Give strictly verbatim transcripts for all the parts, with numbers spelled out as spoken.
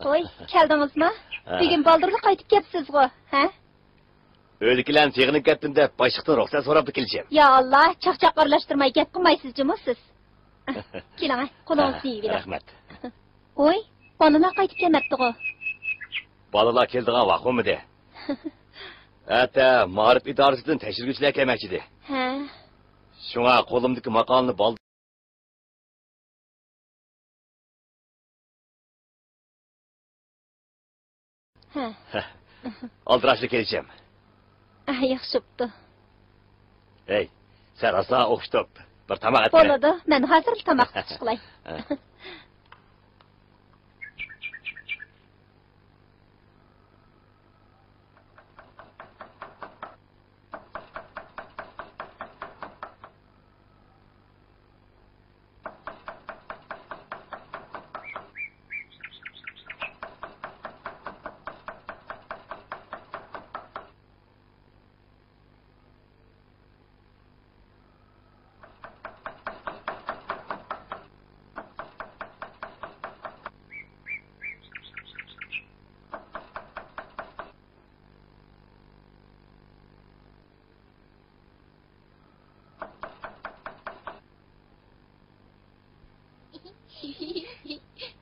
قوي، كەلدىڭىزما؟ ھە. بۈگۈن بالدۇرلا قايتىپ كەپسىزغۇ، ھە؟ ئۆيدىكىلەرنى سېغىنىپ كەتتىم دەپ، باشلىقتىن رۇخسەت سوراپلا كېلىشىم. يا ئاللا، چاقچاق ئارىلاشتۇرماي گەپ قىلمايسىز جۇمۇ سىز. كېلىڭە، قولىڭىزنى ھە، يۇيۇۋېلىڭ. رەھمەت. ۋوي، بالىلار قايتىپ كەلمەپتىغۇ؟ بالىلار كېلىدىغان ۋاقىت بولمىدى. ئەتە مائارىپ ئىدارىسىدىن تەكشۈرگۈچىلەر كەلمەكچىدى. ھە. شۇڭا قولۇمدىكى ماقالىنى بال- ھە. ئالدىراشلا كېلىشىم. ئە، ياخشى بوپتۇ. ھەي، سەن راسا ئوخشىتىپ بىر تاماق ئەتكىلى. بولىدۇ، مەن ھازىرلا تاماق تۇتۇش قىلاي. ھە.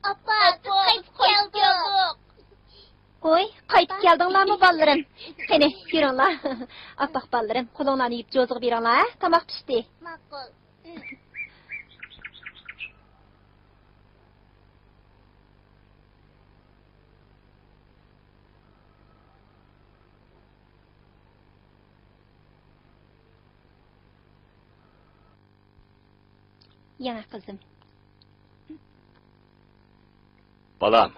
ئاپا، بىز قايتىپ كەلدۇق. ۋوي، قايتىپ كەلدىڭلارمۇ بالىلىرىم؟ قېنى، يۈرۈڭلار. ئاپئاق بالىلىرىم، قولۇڭلارنى يۇيۇپ جوزىغا بېرىڭلار، ھە؟ تاماق پىشتى. ماقۇل. يېڭى قىزىم. بالام،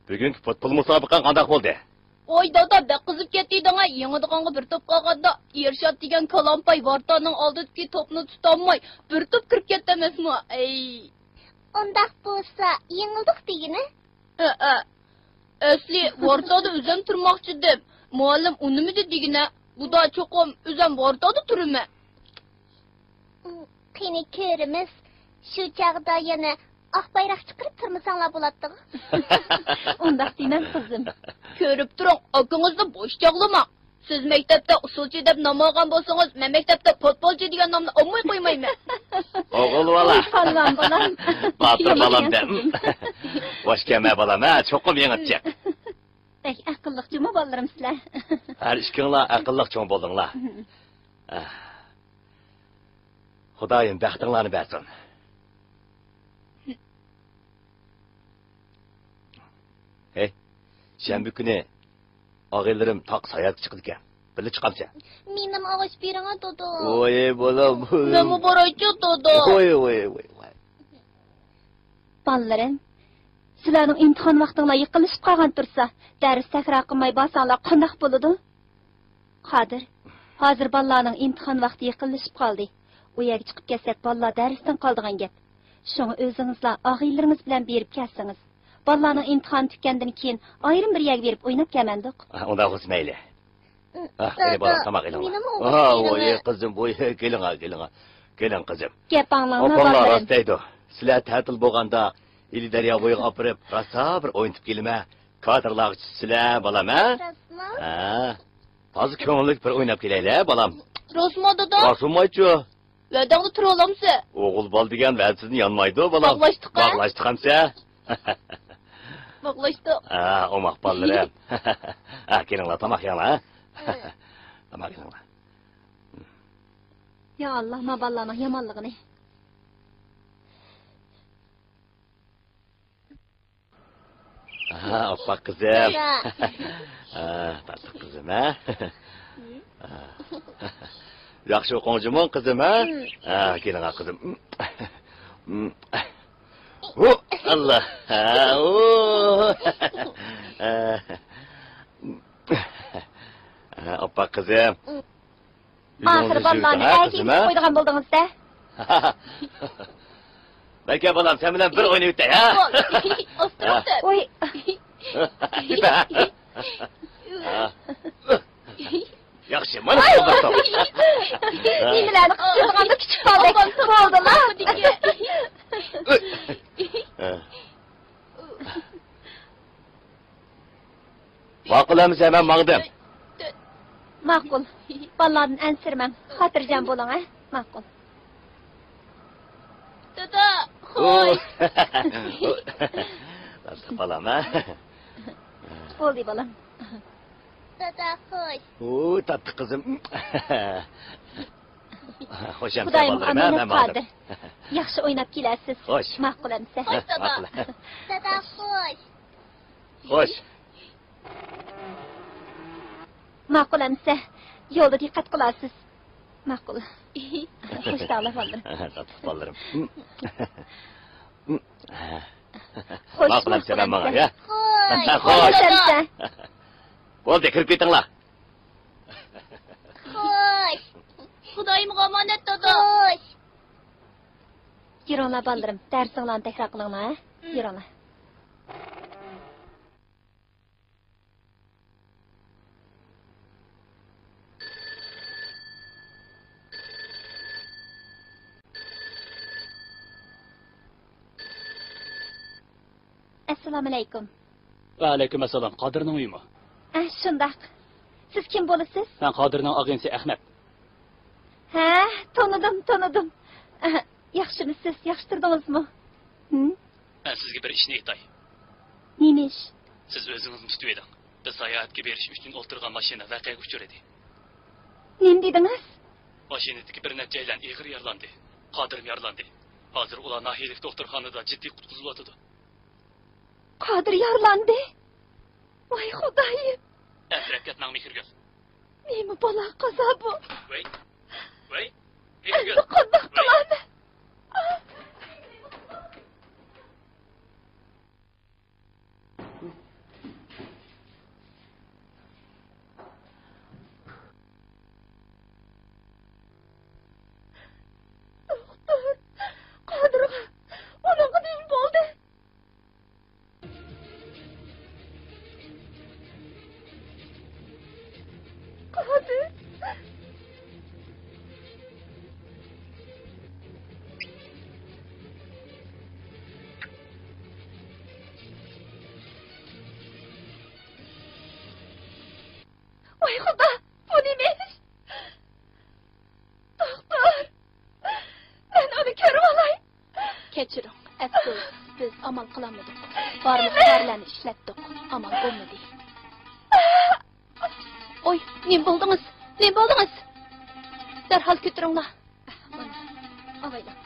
بۈگۈنكى پۇتبول مۇسابىقەڭ قانداق بولدى؟ ۋاي دادا، بەك قىزىپ كەتتىدىڭە، يېڭىدىغانغا بىر توپ قالغاندا، ئىرشات دېگەن كالامپاي ۋارتانىڭ ئالدىدىكى توپنى تۇتالماي، بىر توپ كىرىپ كەتتى ئەمەسمۇ؟ ئەي. ئۇنداق بولسا، يېڭىلدۇق دېگىنە؟ ئەئە. ئەسلى ۋارتادا ئۆزەم تۇرماقچىدىم. مۇئەللىم ئۇنىمىدى دېگىنە، بۇدا چوقۇم ئۆزەم ۋارتادا تۇرىمەن. قېنى كۆرىمىز. شۇ چاغدا يەنە ئاق بايراق چىقىرىپ تۇرمىساڭلار بولاتتىغۇ. ئۇنداق دېمەڭ، قىزىم. كۆرۈپ تۇرۇڭ، ئاكىڭىزنى بوش چاغلىماڭ. سىز مەكتەپتە ئۇسسۇلچى دەپ نام ئالغان بولسىڭىز، مەن مەكتەپتە پوتبولچى دېگەن نامنى ئالماي قويمايمەن. ئوغۇل بالا. ۋاي، پالۋان بالام. باتۇر بالام دەم. بوش كەلمە بالام، ھە، چوقۇم يېڭىپ چىق. بەك ئەقىللىق جۇمۇ بالىلىرىم سىلەر. ھەر ئىككىڭلار ئەقىللىق چوڭ بولدۇڭلار. ئەھ. خۇدايىم بەختىڭلارنى بەرسۇن. ھەي، شەنبە كۈنى ئاغىنىلىرىم تاغقا ساياھەتكە چىقىدىكەن. بىللە چىقامسەن؟ مېنىمۇ ئاغاچ بېرىڭە، دادا. ۋوي، بالام. مەنمۇ بارايچۇ، دادا. ۋوي، ۋوي، ۋوي، ۋوي. بالىلىرىم، سىلەرنىڭ ئىمتىھان ۋاقتىڭلار يېقىنلىشىپ قالغان تۇرسا، دەرس تەكرار قىلماي بارساڭلار قانداق بولىدۇ؟ قادىر، ھازىر بالىلارنىڭ ئىمتىھان ۋاقتى يېقىنلىشىپ قالدى. ئۇ يەرگە چىقىپ كەتسەك، بالىلار دەرستىن قالىدىغان گەپ. شۇڭا ئۆزىڭىزلار ئاغىنىلىرىڭىز بىلەن بېرىپ كەلسىڭىز. بالىلارنىڭ ئىمتىھانى تۈگىگەندىن كېيىن ئايرىم بىر يەرگە بېرىپ ئويناپ كەلمەندۇق. ھە، ئۇنداق بولسا مەيلى. ھە، قېنى بالام، تاماق ئېلىڭلار. مېنىمۇ ھە، ئوي، قىزىم، بۇ، كېلىڭە، كېلىڭە. كېلىڭ، قىزىم. گەپ ئاڭلاڭلار، ئاپاڭلار بالىلىرىم. راست دەيدۇ. سىلەر تەتىل بولغاندا ئىلى دەريا بويىغا ئاپىرىپ، راسا بىر ئوينىتىپ كېلىمە. كاتېرلارغا چۈشسىلە، بالام، ھە؟ راستمۇ؟ ھە. تازا كۆڭۈللۈك بىر ئويناپ كېلەيلى، بالام. راستمۇ، دادا؟ راست بولمايچۇ؟ ۋەدەڭدە تۇرۇۋالامسە؟ ئوغۇل بالا دېگەن ۋەدىسىدىن يانمايدۇ، بالام. باغلاشتۇق، ھە؟ باغلاشتۇق ئەمسە. باغلاشتۇق. ھە، ئوماق بالىلىرىم. ھە، كېلىڭلار، تاماق يەڭلار، ھە؟ ھە. تاماق يەڭلار. يا ئاللا، ما بالىلارنىڭ يامانلىقىنى. ھە، ئاپپاق قىزىم. ھە، تاتلىق قىزىم، ھە؟ ياخشى ئوقۇڭ جۇمۇ، قىزىم، ھە؟ ھە، كېلىڭ، قىزىم. ھۇ، ئاللا. ھە، ھۇ. ھە، ئاپپاق قىزىم. ئاخىرى بالىلارنى ئەكېلىپ قويىدىغان بولدىڭىز-دە. بەركە بالام، سەن بىلەن بىر ئوينىۋېتەي، ھە؟ ئوي. ياخشى، مانا بىر توپ. نېمىلەرنى قىلىپ يۈرىدىغاندا كىچىك بالىدەك. بولدىلا. ماقۇل ئەمىسە، مەن ماڭدىم. ماقۇل. بالىلاردىن ئەنسىرىمەڭ. خاتىرجەم بولۇڭ، ھە؟ ماقۇل. دادا، خوش. بالام، ھە؟ بولدى، بالام. دادا، خوش. ئۇ، تاتلىق قىزىم. خوش ئەمىسە، خۇدايىم بالىلىرىم، ئامانەت، مەن ماڭدىم. قادىر. ياخشى ئويناپ كېلەرسىز. خوش. ماقۇل ئەمىسە. خوش، دادا. ماقۇل. دادا، خوش. خوش. ماقۇل ئەمىسە، يولدا دىققەت قىلارسىز. ماقۇل. خوش تاڭلار، بالىلىرىم. تاتلىق بالىلىرىم. خوش، ماقۇل ئەمىسە، ماقۇل ماڭا، ئەمىسە. يا. خوش. خوش ئەمىسە. بولدى، كىرىپ كېتىڭلار. خوش. خۇدايىمغا ئامانەت، دادا. خوش. يۈرۈڭلار، بالىلىرىم، دەرسىڭلارنى تەكرار قىلىڭلار، ھە؟ مم. يۈرۈڭلار. ئەسسالامۇئەلەيكۇم. ۋەئەلەيكۇم ئەسسالام. قادىرنىڭ ئۆيىمۇ؟ ئە، شۇنداق. سىز كىم بولىسىز؟ مەن قادىرنىڭ ئاغىنىسى ئەخمەت. ھە، تونۇدۇم، تونۇدۇم. ئە، ياخشىمۇسىز؟ ياخشى تۇردىڭىزمۇ؟ ھىم؟ مەن سىزگە بىر ئىشنى ئېيتاي. نېمە ئىش؟ سىز ئۆزىڭىزنى تۇتۇۋېلىڭ. بىز ساياھەتكە بېرىش ئۈچۈن ئولتۇرغان ماشىنا ۋەقەگە ئۇچرىدى. نېمە دېدىڭىز؟ ماشىنىدىكى بىر نەچچەيلەن ئېغىر يارىلاندى. قادىرمۇ يارىلاندى. ھازىر ئۇلار ناھىيەلىك دوختۇرخانىدا جىددىي قۇتقۇزۇلۇۋاتىدۇ. قادىر يارىلاندى؟ ۋاي خۇدايىم! ئەنسىرەپ كەتمەڭ، مېھرىگۈل. نېمە بالا قازا بۇ؟ ۋەي، ۋەي، مېھرىگۈل. ئەمدى قانداق قىلارمەن؟ دوختۇر، قادىرغا، ئۇنىڭغا نېمە بولدى؟ قادىر. ۋاي خۇدا، بۇ نېمە ئىش؟ دوختۇر، مەن ئۇنى كۆرۈۋالاي. كەچۈرۈڭ، ئەپسۇس، بىز ئامال قىلالمىدۇق. بارلىق چارىلەرنى ئىشلەتتۇق، ئامال بولمىدى. ئوي، نېمە بولدىڭىز؟ نېمە بولدىڭىز؟ دەرھال كۆتۈرۈڭلار. مانا، ئاۋايلاڭ.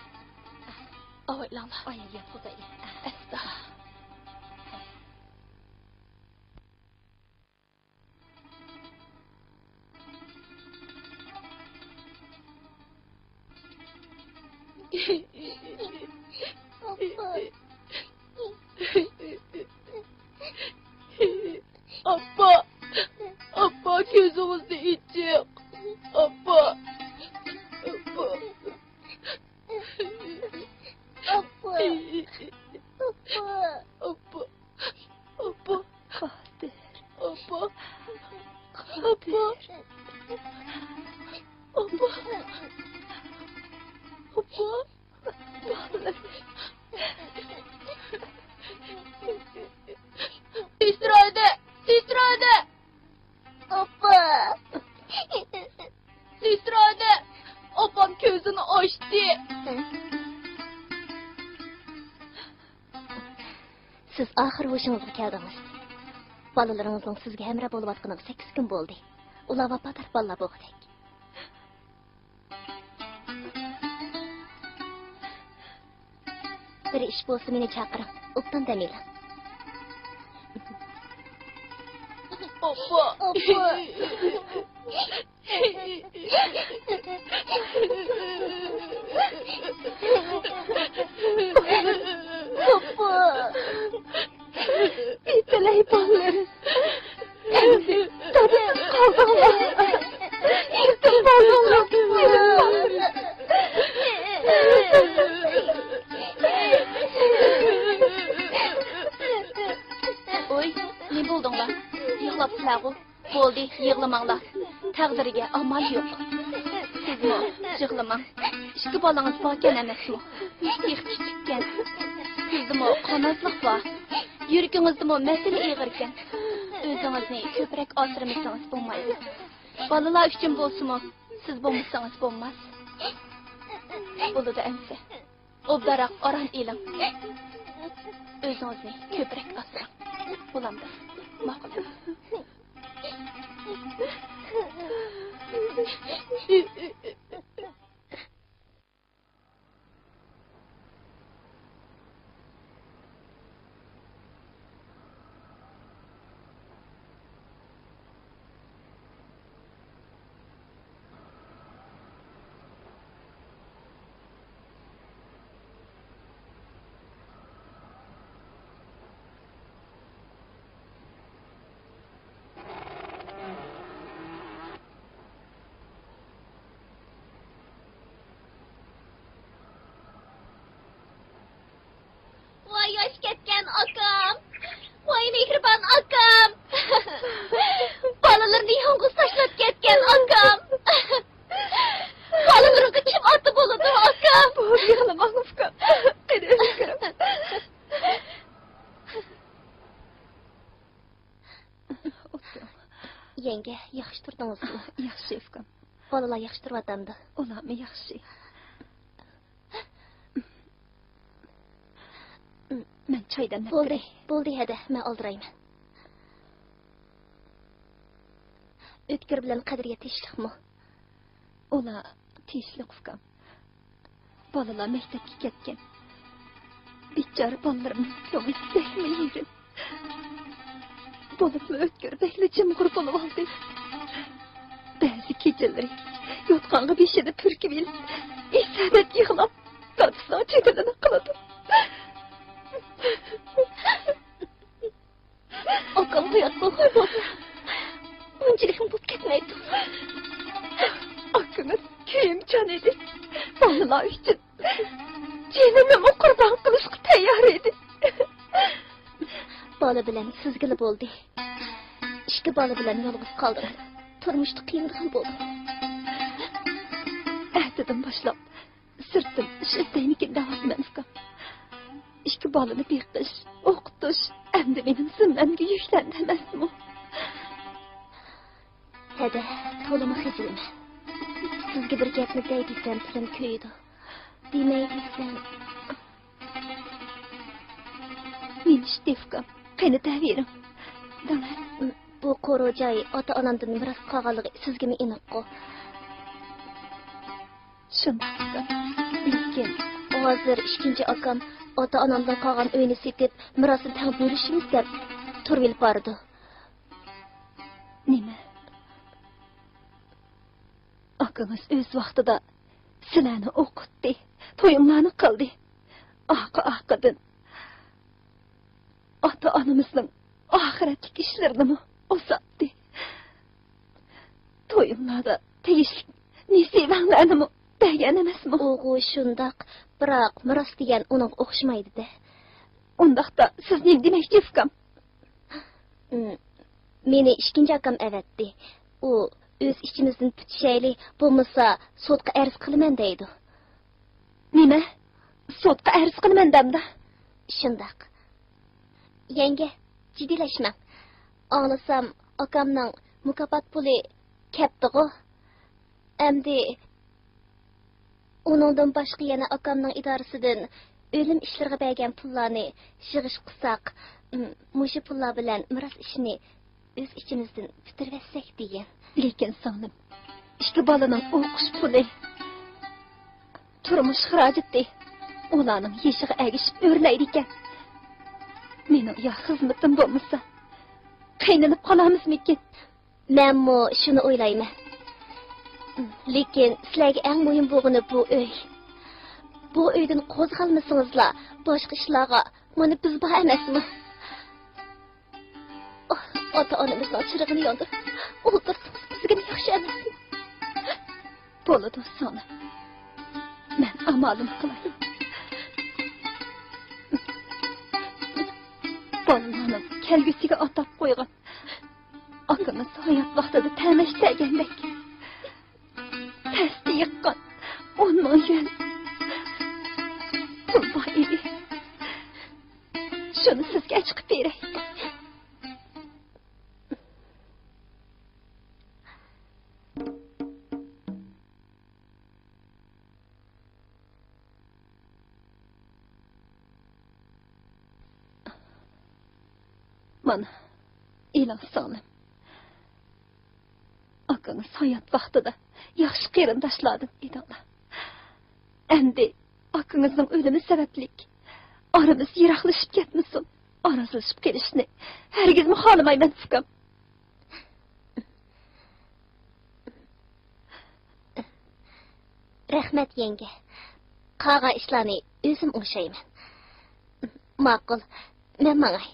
ئاۋايلاڭلار. ئاي، يا خۇداي. ئەستا. ئاپا. ئاپا. ئاپا، كۆزىڭىزنى ئېچىڭ. ئاپا. ئاپا. ئاپا. ئاپا. ئاپا. ئاپا. قادىر. ئاپا. قادىر. ئاپا. ئاپا. ئاپا. بالىلىرىم. سېسترا ھەدە! سېسترا ھەدە! ئاپا! سېسترا ھەدە! ئاپام كۆزىنى ئاچتى! سىز ئاخىر ھوشىڭىزغا كەلدىڭىز. بالىلىرىڭىزنىڭ سىزگە ھەمراھ بولۇۋاتقىنىغا سەككىز كۈن بولدى. ئۇلار ۋاپادار بالىلار بولغۇدەك. بىر ئىش بولسا مېنى چاقىرىڭ. ئوبدان دەم ئېلىڭ. ئاپا! ئاپا! ئاپا! بىتەلەي بالىلىرىم. ئەمدى دادا قالدىڭلار. يېتىم بولدۇڭلار. ئوي، نېمە بولدۇڭلار؟ يىغلاپسىلەرغۇ؟ بولدى، يىغلىماڭلار. تەقدىرگە ئامال يوق. سىزمۇ يىغلىماڭ. ئىككى بالىڭىز باركەن ئەمەسمۇ؟ ئىككى تېخى كىچىككەن. سىزدىمۇ قاناتلىق بار. يۈرىكىڭىزدىمۇ مەسىلە ئېغىركەن. ئۆزىڭىزنى كۆپرەك ئاسرىمىسىڭىز بولمايدۇ. بالىلار ئۈچۈن بولسىمۇ، سىز بولمىسىڭىز بولماس. بولىدۇ ئەمىسە. ئوبدانراق ئارام ئېلىڭ. ئۆزىڭىزنى كۆپرەك ئاسراڭ. بولامدۇ؟ ماقۇل. ۋاي ياش كەتكەن ئاكام، ۋاي مېھرىبان ئاكام، بالىلىرىنى يالغۇز تاشلاپ كەتكەن ئاكام. بالىلىرىڭغا كىم ئاتا بولىدۇ ئاكام؟ بولدى، يىغلىماڭ ئۇكام. قېنى ئۆيگە كىرىڭ. يەڭگە، ياخشى تۇردىڭىزمۇ؟ ياخشى ئۇكام. بالىلار ياخشى تۇرۇۋاتامدۇ؟ ئۇلارمۇ ياخشى. مەن چاي دەملەپ بولدى، كىرەي. بولدى ھەدە، مەن ئالدىرايمەن. ئۆتكۈر بىلەن قەدرىيە تىنچلىقمۇ؟ ئۇلار تىنچلىق ئۇكام. بالىلار مەكتەپكە كەتكەن. بىچارە بالىلىرىمنىڭ كۆڭلى بەكمۇ يېرىم. بولۇپمۇ ئۆتكۈر بەكلا جىمغۇر بولۇۋالدى. بەزى كېچىلىرى يوتقانغا بېشىنى پۈركۈۋېلىپ، ئېسەدەپ يىغلاپ، دادىسىنىڭ جېدىلىنى قىلىدۇ. ئاكام ھايات بولغان بولسا، بۇنچىلىكمۇ بولۇپ كەتمەيدۇ. ئاكىڭىز كۆيۈمچان ئىدى. بالىلار ئۈچۈن جېنىنىمۇ قۇربان قىلىشقا تەييار ئىدى. بالا بىلەن سىزگىلا بولدى. ئىككى بالا بىلەن يالغۇز قالدىڭىز. تۇرمۇشتا قىينىلغان بولدۇڭىز. ئەتىدىن باشلاپ سىرتتىن ئىش ئىزدەيمىكىن دەۋاتىمەن ئۇكام. ئىككى بالىنى بېقىش، ئوقۇتۇش ئەمدى مېنىڭ زىممەمگە يۈكلەندى ئەمەسمۇ؟ ھەدە، تولىمۇ خىجىلمەن. سىزگە بىر گەپنى دەي دېسەم تىلىم كۆيىدۇ. دېمەي دېسەم. نېمە ئىش ئۇكام؟ قېنى دەۋېرىڭ. دەڭە. بۇ قورۇ جاي ئاتا-ئانامدىن مىراس قالغانلىقى سىزگىمۇ ئېنىققۇ؟ شۇنداق ئۇكام. لېكىن ھازىر ئىككىنچى ئاكام ئاتا-ئانامدىن قالغان ئۆينى سېتىپ، مىراسنى تەڭ بۆلۈشىمىز دەپ تۇرۇۋېلىپ بارىدۇ. نېمە؟ ئاكىڭىز ئۆز ۋاقتىدا سىلەرنى ئوقۇتتى، تويۇڭلارنى قىلدى. ئارقا-ئارقىدىن ئاتا-ئانىمىزنىڭ ئاخىرەتلىك ئىشلىرىنىمۇ ئۇزارتتى. تويۇڭلاردا تېگىشلىك نېسىۋەڭلارنىمۇ بەرگەن ئەمەسمۇ؟ ئۇغۇ شۇنداق، بىراق مىراس دېگەن ئۇنىڭغا ئوخشىمايدۇ-دە. ئۇنداقتا سىز نېمە دېمەكچى ئۇكام؟ ئىم، مېنى ئىككىنچى ئاكام ئەۋەتتى. ئۇ ئۆز ئىچىمىزدىن پۈتۈشەيلى، بولمىسا سوتقا ئەرز قىلىمەن دەيدۇ. نېمە؟ سوتقا ئەرز قىلىمەن دەمدۇ؟ شۇنداق. يەڭگە، جىددىيلەشمەڭ. ئاڭلىسام، ئاكامنىڭ مۇكاپات پۇلى كەپتىغۇ. ئەمدى ئۇنىڭدىن باشقا يەنە ئاكامنىڭ ئىدارىسىدىن ئۆلۈم ئىشلىرىغا بەرگەن پۇللارنى يىغىش قىلساق، م، مۇشۇ پۇللار بىلەن مىراس ئىشىنى ئۆز ئىچىمىزدىن پۈتتۈرۈۋەتسەك دېگەن. لېكىن سىڭلىم، ئىككى بالىنىڭ ئوقۇش پۇلى، تۇرمۇش خىراجىتى، ئۇلارنىڭ يېشىغا ئەگىشىپ ئۆرلەيدىكەن. مېنىڭ يا خىزمىتىم بولمىسا، قىينىلىپ قالارمىزمىكىن؟ مەنمۇ شۇنى ئويلايمەن. لېكىن سىلەرگە ئەڭ مۇھىم بولغىنى بۇ ئۆي. بۇ ئۆيدىن قوزغالمىسىڭىزلا، باشقا ئىشلارغا مانا بىز بار ئەمەسمۇ؟ ئاتا-ئانىمىزنىڭ چىرىغىنى ياندۇرۇپ ئولتۇرسىڭىز بىزگىمۇ ياخشى ئەمەسمۇ؟ بولىدۇ سىڭلىم. مەن ئامالىم قىلاي. بالىلارنىڭ كەلگۈسىگە ئاتاپ قويغان ئاكىمىز ھايات ۋاقتىدا تەمەش دېگەندەك تەستە يىغقان ئون مىڭ يۈەن پۇل بار ئىدى. شۇنى سىزگە ئەچىقىپ بېرەي. مانا، ئېلىڭ سىڭلىم. ئاكىڭىز ھايات ۋاقتىدا ياخشى قېرىنداشلاردىن ئىدىڭلار. ئەمدى ئاكىڭىزنىڭ ئۆلۈمى سەۋەبلىك ئارىمىز يىراقلىشىپ كەتمىسۇن. ئارىلىشىپ قېلىشنى ھەرگىزمۇ خالىمايمەن، ئۇكام. رەھمەت، يەڭگە. قالغان ئىشلارنى ئۆزۈم ئوڭشايمەن. ماقۇل، مەن ماڭاي.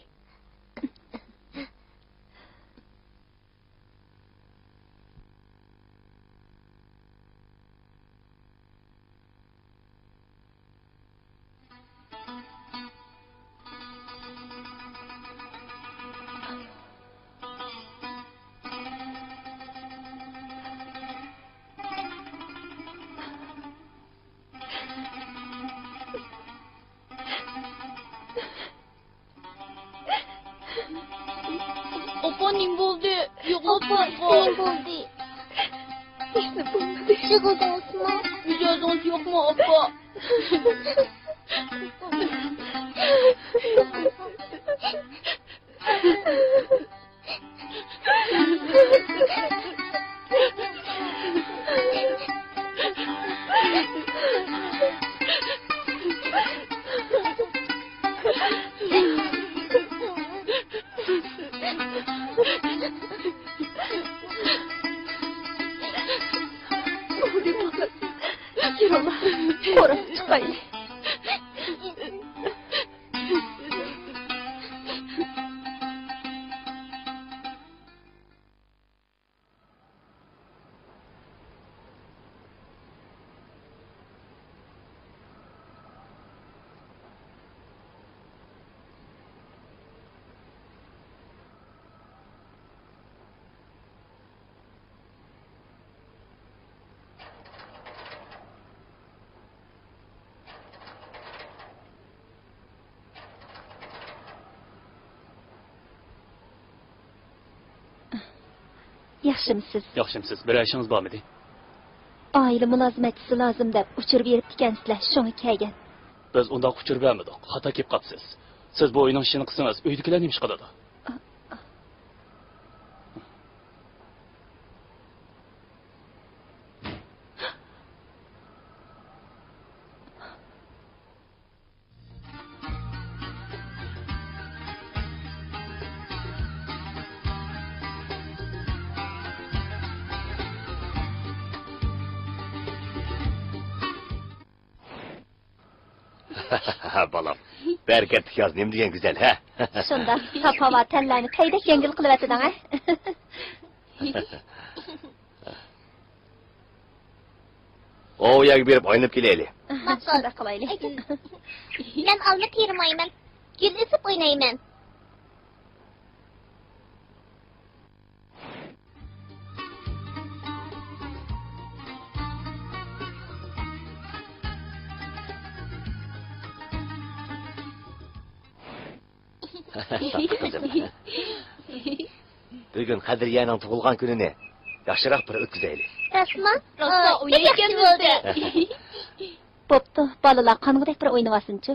ئاپا، نېمە بولدى؟ يىغلاپ تۇرۇپلا. نېمە بولدى؟ ھېچنېمە بولمىدى. يىغلىدىڭىزمۇ؟ مىجەزىڭىز يوقمۇ، ئاپا؟ يۈرۈڭلار، قورۇپ چىقايلى. ياخشىمۇسىز؟ ياخشىمسىز؟ بىرەر ئىشىڭىز بارمىدى؟ ئائىلە مۇلازىمەتچىسى لازىم دەپ ئۇچۇر بېرىپتىكەنسىلەر، شۇڭا كەلگەن. بىز ئۇنداق ئۇچۇر بەرمىدۇق، خاتا كېلىپ قاپسىز. سىز بۇ ئۆينىڭ ئىشىنى قىلسىڭىز، ئۆيدىكىلەر نېمە ئىش قىلىدۇ؟ بالام، بەرىكەتلىك ياز نېمە دېگەن گۈزەل، ھە؟ شۇنداق، ساپ ھاۋا تەنلەرنى پەيدەك يەڭگىل قىلىۋەتىدىڭ، ھە؟ ئۇ يەرگە بېرىپ ئايلىنىپ كېلەيلى. ماقۇل. شۇنداق قىلايلى. مەن ئالما تېرىمايمەن. گۈل ئېزىپ ئوينايمەن. قىزىم. بۈگۈن قەدرىيەنىڭ تۇغۇلغان كۈنىنى ياخشىراق بىر ئۆتكۈزەيلى. راستمۇ؟ راستلا ئوي، بەك ياخشى بولدى. بوپتۇ، بالىلار قانغۇدەك بىر ئوينىۋالسۇنچۇ.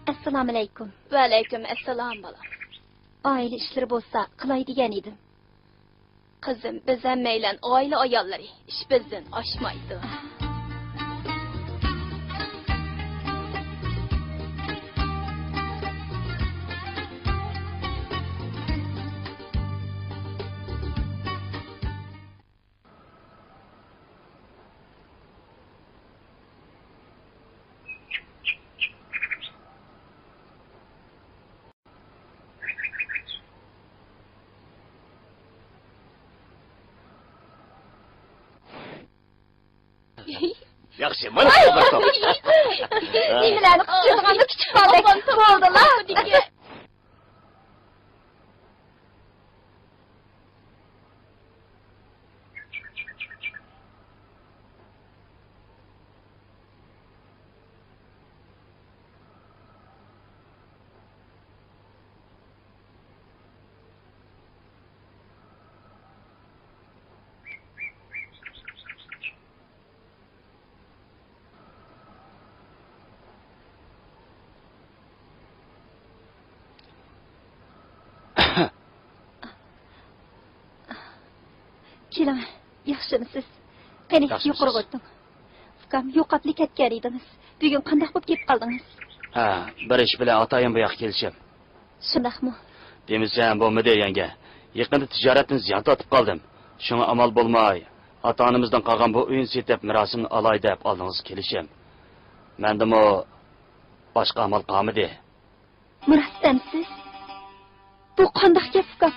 ئەسسالامۇئەلەيكۇم. ۋەئەلەيكۇم ئەسسالام، بالام. ئائىلە ئىشلىرى بولسا قىلاي دېگەن ئىدىم. قىزىم، بىز ھەممەيلەن ئائىلە ئاياللىرى، ئىش بىزدىن ئاشمايدۇ. ياخشى، مانا بىر توپ. نېمىلەرنى قىلىپ يۈرىدىغاندا كۈچۈك بالىدەك بولدىلا. كېلىڭ، ياخشىمۇسىز؟ قېنى، ياخشىمۇسىز؟ يۇقىرىغا ئولتۇرۇڭ. ئۇكام، يوقاپلا كەتكەن ئىدىڭىز. بۈگۈن قانداق بولۇپ كېلىپ قالدىڭىز؟ ھە، بىر ئىش بىلەن ئاتايىن بۇ ياققا كېلىشىم. شۇنداقمۇ؟ دېمىسەم بولمىدى، يەڭگە. يېقىندا تىجارەتتىن زىيان تارتىپ قالدىم. شۇڭا ئامال بولماي، ئاتا-ئانىمىزدىن قالغان بۇ ئۆينى سېتىپ، مىراسىمنى ئالاي دەپ ئالدىڭىزغا كېلىشىم. مەندىمۇ باشقا ئامال قالمىدى. مۇرات دەمسىز؟ بۇ قانداق گەپ، ئۇكام؟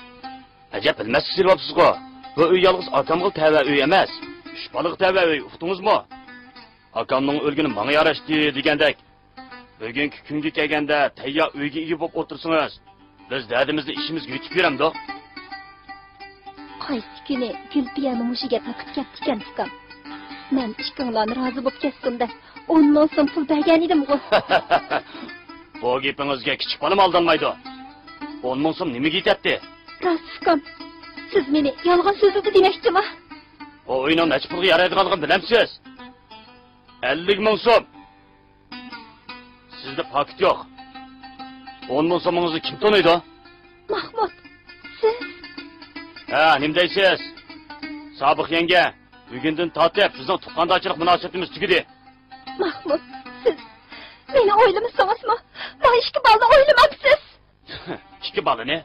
ئەجەب بىلمەسكە سېلىۋاپسىزغۇ. بۇ ئۆي يالغۇز ئاكامغا تەۋە ئۆي ئەمەس. ئۈچ بالىغا تەۋە ئۆي، ئۇقتىڭىزمۇ؟ ئاكامنىڭ ئۆلگىنى ماڭا ياراشتى دېگەندەك، بۈگۈنكى كۈنگە كەلگەندە تەييار ئۆيگە ئىگە بولۇپ ئولتۇرسىڭىز، بىز دەردىمىزنى ئىچىمىزگە يۇتۇپ يۈرەمدۇق؟ قايسى كۈنى گۈلپىيەمۇ مۇشۇ گەپنى قىلىپ كەپتىكەن، ئۇكام. مەن ئىككىڭلارنى رازى بولۇپ كەتسۇن دەپ، ئون مىڭ سوم پۇل بەرگەن ئىدىمغۇ. بۇ گېپىڭىزگە كىچىك بالىمۇ ئالدانمايدۇ. ئون مىڭ سوم نېمىگە يېتەتتى؟ راست، ئۇكام. سىز مېنى يالغان سۆزلىدى دېمەكچىما؟ بۇ ئۆينىڭ نەچچە پۇلغا يارايدىغانلىقىنى بىلەمسىز؟ ئەللىك مىڭ سوم. سىزدە پاكىت يوق. ئون مىڭ سومىڭىزنى كىم تونۇيدۇ؟ ماھمۇت، سىز؟ ھە، نېمە دەيسىز؟ سابىق يەڭگە، بۈگۈندىن تارتىپ بىزنىڭ تۇغقاندارچىلىق مۇناسىۋىتىمىز تۈگىدى. ماھمۇت، سىز مېنى ئويلىمىسىڭىزمۇ، مانا ئىككى بالىنى ئويلىمامسىز؟ ئىككى بالىنى؟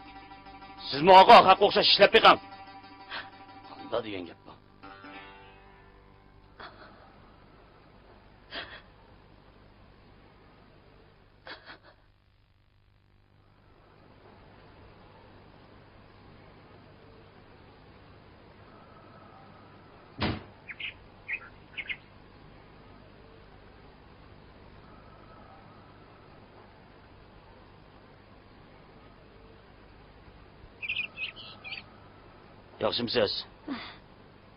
سىزمۇ ئاغا ئاخاققا ئوخشاش ئىشلەپ بېقىڭ. قانداق دېگەن گەپ بۇ؟ ياخشىمۇسىز؟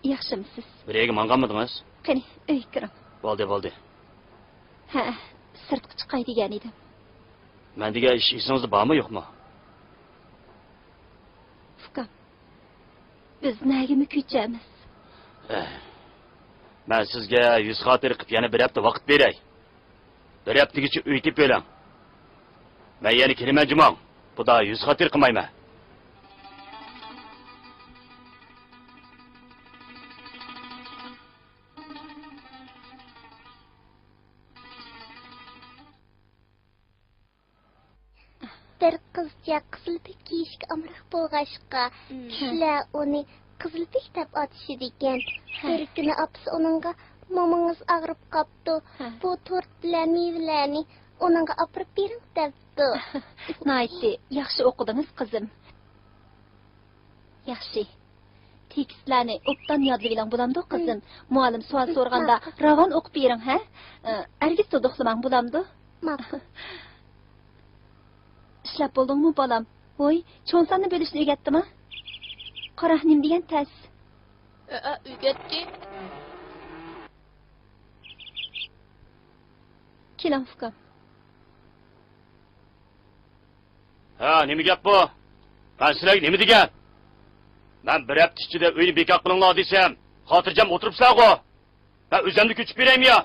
ياخشىمۇسىز؟ بىر يەرگە ماڭغانمىدىڭىز؟ قېنى، ئۆيگە كىرىڭ. بولدى، بولدى. ھە، سىرتقا چىقاي دېگەن ئىدىم. مەن دېگەن ئىش ئېسىڭىزدە بارمۇ، يوقمۇ؟ ئۇكام، بىز نەگىمۇ كۆچەمىز؟ ئەھ، مەن سىزگە يۈز خاتىرە قىلىپ يەنە بىر ھەپتە ۋاقىت بېرەي. بىر ھەپتىگىچە ئۆي تېپىۋېلىڭ. مەن يەنە كېلىمەن جۇمۇ. خۇدا يۈز خاتىرە قىلمايمەن. بىر قىزچاق قىزىل پىك كىيىشكە ئامراق بولغاچقا، كىشىلەر ئۇنى قىزىل پىك دەپ ئاتىشىدىكەن. بىر كۈنى ئاپىسى ئۇنىڭغا، «مومىڭىز ئاغرىپ قاپتۇ، بۇ تورت بىلەن مېۋىلەرنى ئۇنىڭغا ئاپىرىپ بېرىڭ» دەپتۇ. ناھايىتى ياخشى ئوقۇدىڭىز، قىزىم. ياخشى. تېكىستلەرنى ئوبدان يادلىۋېلىڭ، بولامدۇ، قىزىم؟ مۇئەللىم سوئال سورىغاندا راۋان ئوقۇپ بېرىڭ، ھە؟ ئە، ھەرگىز تودۇقلىماڭ، بولامدۇ؟ ماقۇل. ئىشلەپ بولدۇڭمۇ، بالام؟ ۋوي، چوڭ ساننى بۆلۈشنى ئۆگەتتىما؟ قارا، نېمە دېگەن تەس. ئە، ئە، ئۆگەتتى. كېلىڭ، ئۇكام. ھە، نېمە گەپ بۇ؟ مەن سىلەرگە نېمە دېگەن؟ مەن بىر ھەپتە ئىچىدە ئۆينى بىكار قىلىڭلار دېسەم، خاتىرجەم ئولتۇرۇپسىلەرغۇ. مەن ئۆزۈملا كۆچۈپ بېرەيمۇ يا؟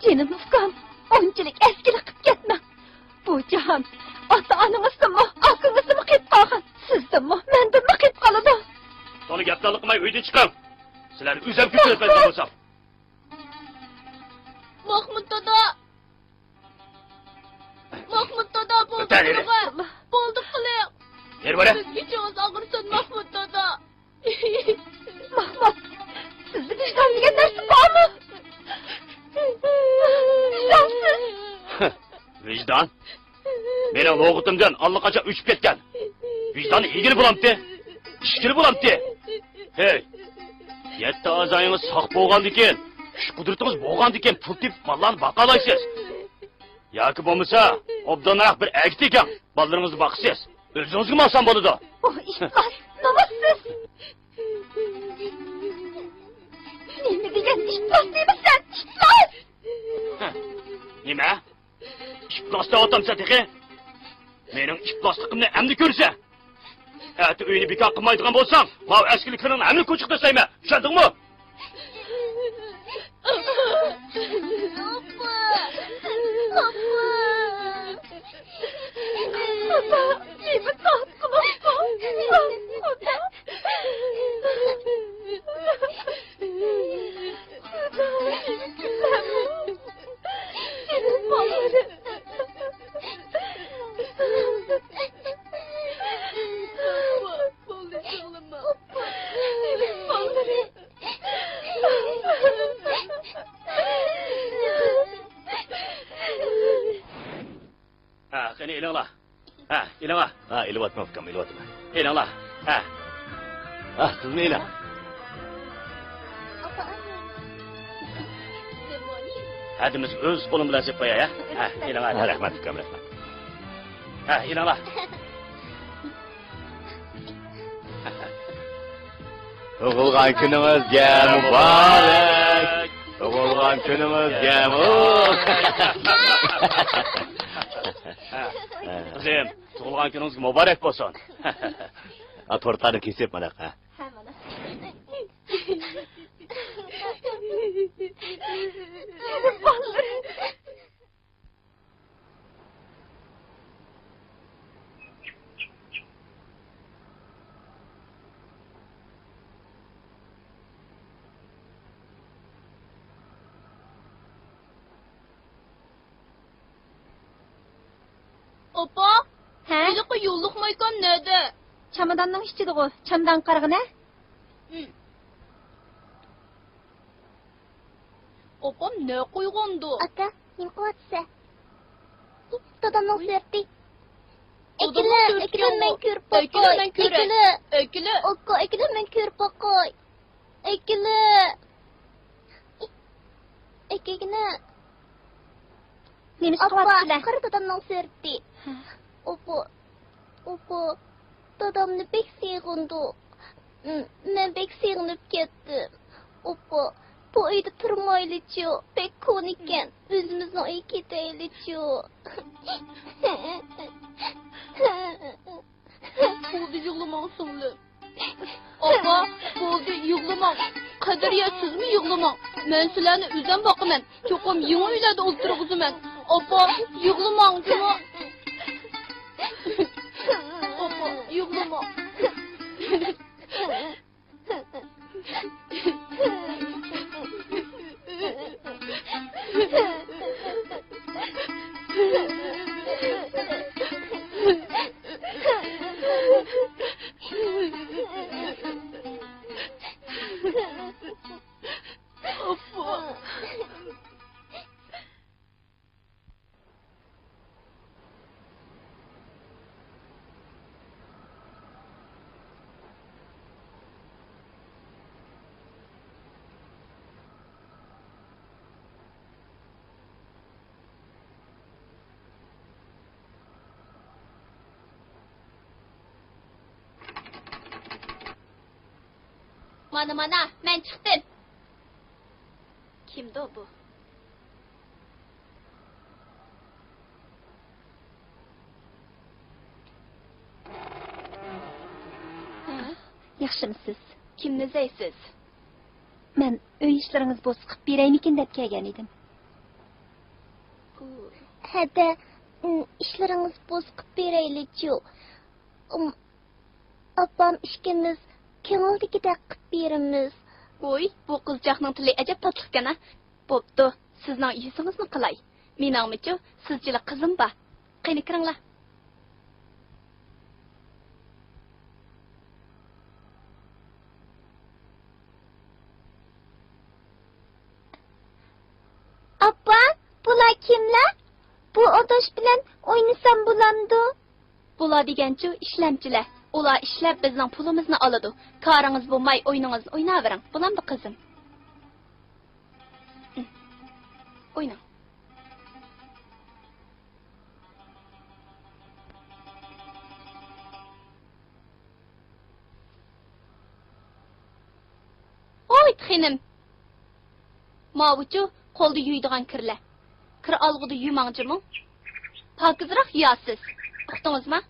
جېنىم ئۇكام، ئۇنچىلىك ئەسكىلىك قىپ كەتمەڭ. بۇ جاھان ئاتا-ئانىڭىزدىنمۇ، ئاكىڭىزدىنمۇ قېلىپ قالغان، سىزدىنمۇ، مەندىنمۇ قېلىپ قالىدۇ. تولا گەپ تاللىقىماي ئۆيدىن چىقىڭ. سىلەرنى ئۆزۈم كۆتۈرۈپ بەرگەن بولسام. ماخمۇت دادا! ماخمۇت دادا، بولدى قىلىڭ! بولدى قىلىڭ! بىزگە ئېچىڭىز ئاغرىسۇن، ماخمۇت دادا! ماخمۇت، سىزدە ۋىجدان دېگەن نەرسە بارمۇ؟ ۋىجدانسىز! ۋىجدان؟ مېنىڭ نوغۇتۇمدىن ئاللىقاچان ئۆچۈپ كەتكەن. ۋىجداننى يېگىلى بولامتى؟ ئىچكىلى بولامتى؟ ھەي! يەتتە ئەزايىڭىز ساق بولغاندىكىن، كۈچ-قۇدرىتىڭىز بولغاندىكىن پۇل تېپىپ بالىلارنى باقالايسىز. ياكى بولمىسا، ئوبدانراق بىر ئەرگە تېگىڭ، بالىلىرىڭىزنى باقىسىز. ئۆزىڭىزگىمۇ ئاسان بولىدۇ. ئوھ، ئىپلاس، نومۇسسىز! نېمە دېگەن ئىپلاس دەيمەن سەن، ئىپلاس! ھە، نېمە؟ ئىپلاس دەۋاتامسەن تېخى؟ مېنىڭ ئىپلاسلىقىمنى ئەمدى كۆرىسەن. ئەتە ئۆينى بىكار قىلمايدىغان بولساڭ، ماۋۇ ئەسكىلىكلىرىڭنى ھەممىنى كوچىغا تاشلايمەن. چۈشەندىڭمۇ؟ ئاپا! ئاپا! ئاپا! نېمە تارتقىلى؟ ئاپا! ئېلىڭا. ھە، ئېلىۋاتىمەن ئۇكام، ئېلىۋاتىمەن. ئېلىڭلار. ھە. ھە، سىزمۇ ئېلىڭ. ھە، دېمىسە ئۆز قولۇم بىلەن سېلىپ قوياي، ھە. ھە، ئېلىڭلار. ھە، رەھمەت ئۇكام، رەھمەت. ھە، ئېلىڭلار. تۇغۇلغان كۈنىڭىزگە مۇبارەك! تۇغۇلغان كۈنىڭىزگە مۇ-، ھە، قىزىم، تۇغۇلغان كۈنىڭىز مۇبارەك بولسۇن. ئا، تورتلارنى كېسىپ مانا، ھە. ھە، مانا. ئاپا، ھە؟ ھېلىقى يوللۇق مايكام نەدە؟ چاماداننىڭ ئىچىدىغۇ، چامادانغا قارىغىنە. ھىم. ئاپام نە قويغاندۇ؟ ئاكا، نېمە قىلىۋاتىسەن؟ دادامنىڭ سۈرىتى. ئەكېلە، ئەكېلە، مەن كۆرۈپ باقاي. ئەكېلە، ئەكېلە، مەن كۆرۈپ باقاي. ئەكېلە. ئەكەگىنە. نېمە ئىش قىلىۋاتىسىلەر؟ قارا دادامنىڭ سۈرىتى. ھە. ئوپا، ئوپا، دادامنى بەك سېغىندۇق. م-، مەن بەك سېغىنىپ كەتتىم. ئوپا، بۇ ئۆيدە تۇرمايلىچۇ، بەك كونىكەن. ئۆزىمىزنىڭ ئۆيىگە كېتەيلىچۇ. بولدى، يىغلىماڭ سىڭلىم. ئاپا، بولدى، يىغلىماڭ. قەدرىيە، سىزمۇ يىغلىماڭ. مەن سىلەرنى ئۆزۈم باقىمەن. چوقۇم يېڭى ئۆيلەردە ئولتۇرغۇزىمەن. ئاپا، يىغلىماڭ جۇمۇ. ئاپا، يىغلىماڭ. مانا، مانا، مەن چىقتىم. كىمدۇ بۇ؟ ھە؟ ياخشىمۇسىز؟ كىمنى ئىزدەيسىز؟ مەن ئۆي ئىشلىرىڭىز بولسا قىلىپ بېرەيمىكىن دەپ كەلگەن ئىدىم. ھەدە، ئىشلىرىڭىز بولسا قىلىپ بېرەيلىچۇ. ئاپام ئىككىمىز كۆڭۈلدىكىدەك قىپ بېرىمىز. ۋوي، بۇ قىزچاقنىڭ تىلى ئەجەب تاتلىقكەن ھە. بوپتۇ، سىزنىڭ يۈزىڭىزنى قىلاي. مېنىڭمۇچۇ سىزچىلا قىزىم بار. قېنى كىرىڭلار. ئاپا، بۇلار كىملەر؟ بۇ ئاداش بىلەن ئوينىسام بولامدۇ؟ بۇلار دېگەنچۇ ئىشلەمچىلەر. ئۇلار ئىشلەپ بىزنىڭ پۇلىمىزنى ئالىدۇ. كارىڭىز بولماي ئوينىڭىزنى ئويناۋېرىڭ. بولامدۇ قىزىم؟ ئويناڭ. ھوي خېنىم! ماۋۇچۇ قولدا يۇيىدىغان كىرلەر. كىر ئالغۇدا يۇماڭ جۇمۇ. پاكىزراق يۇيارسىز. ئۇقتىڭىزما؟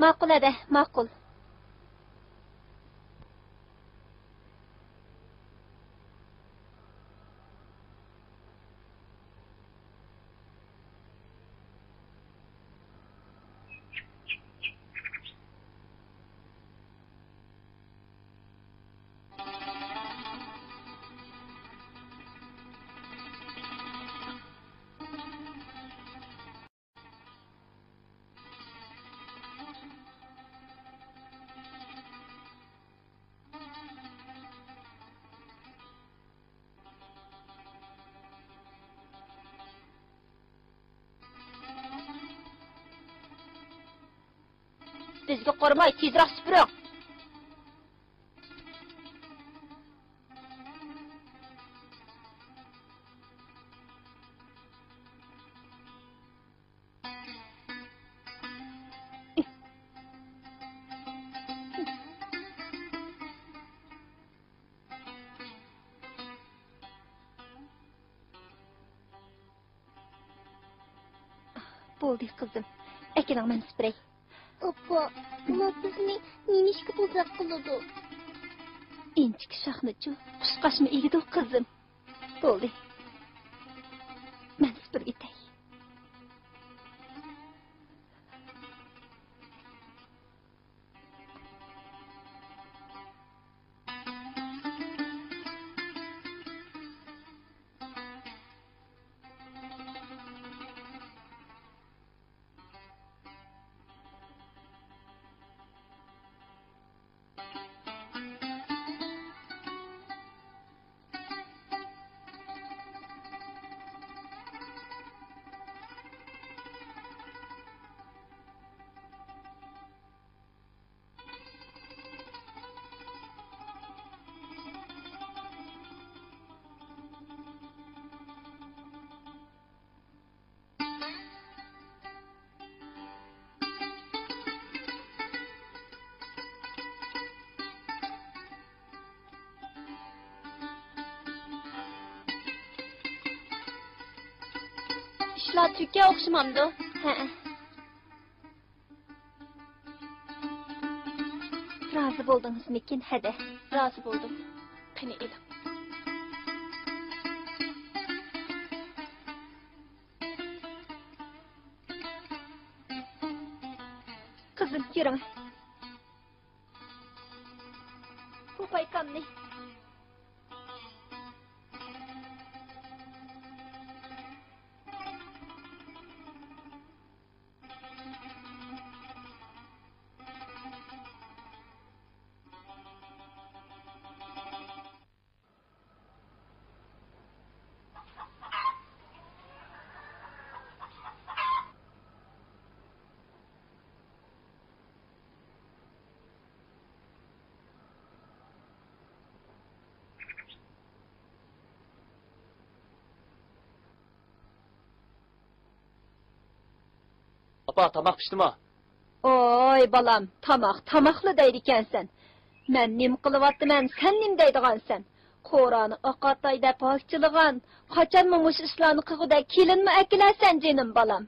ماقۇل ھەدە، ماقۇل. بىزگە قارىماي، تېزرەك سۈپۈرۈڭ. بولدى، قىزىم. ئەكېلىڭ، مەن سۈپۈرەي. ئاپا، ئۇلار بىزنى نېمىشقا بوزەك قىلىدۇ؟ ئىنچىكە شاخنىچۇ، قۇشقاچمۇ ئېگىدۇ، قىزىم. بولدى. مەن سۈپۈرۈۋېتەي. ئىشلار تۈگىگەن ئوخشىمامدۇ؟ ھەئە. رازى بولدىڭىزمىكىن، ھەدە؟ رازى بولدۇم. قېنى، ئېلىڭ. قىزىم، يۈرۈڭ. بۇ پايكامنى. ئاپا، تاماق پىشتىمۇ؟ ئوي، بالام، تاماق، تاماقلا دەيدىكەنسەن. مەن نېمە قىلىۋاتىمەن، سەن نېمە دەيدىغانسەن؟ قورانى ئاقاتاي دەپ ھاكچىلىغان، قاچانمۇ مۇشۇ ئىشلارنى قىلغۇدەك كېلىنمۇ ئەكېلەرسەن، جېنىم بالام.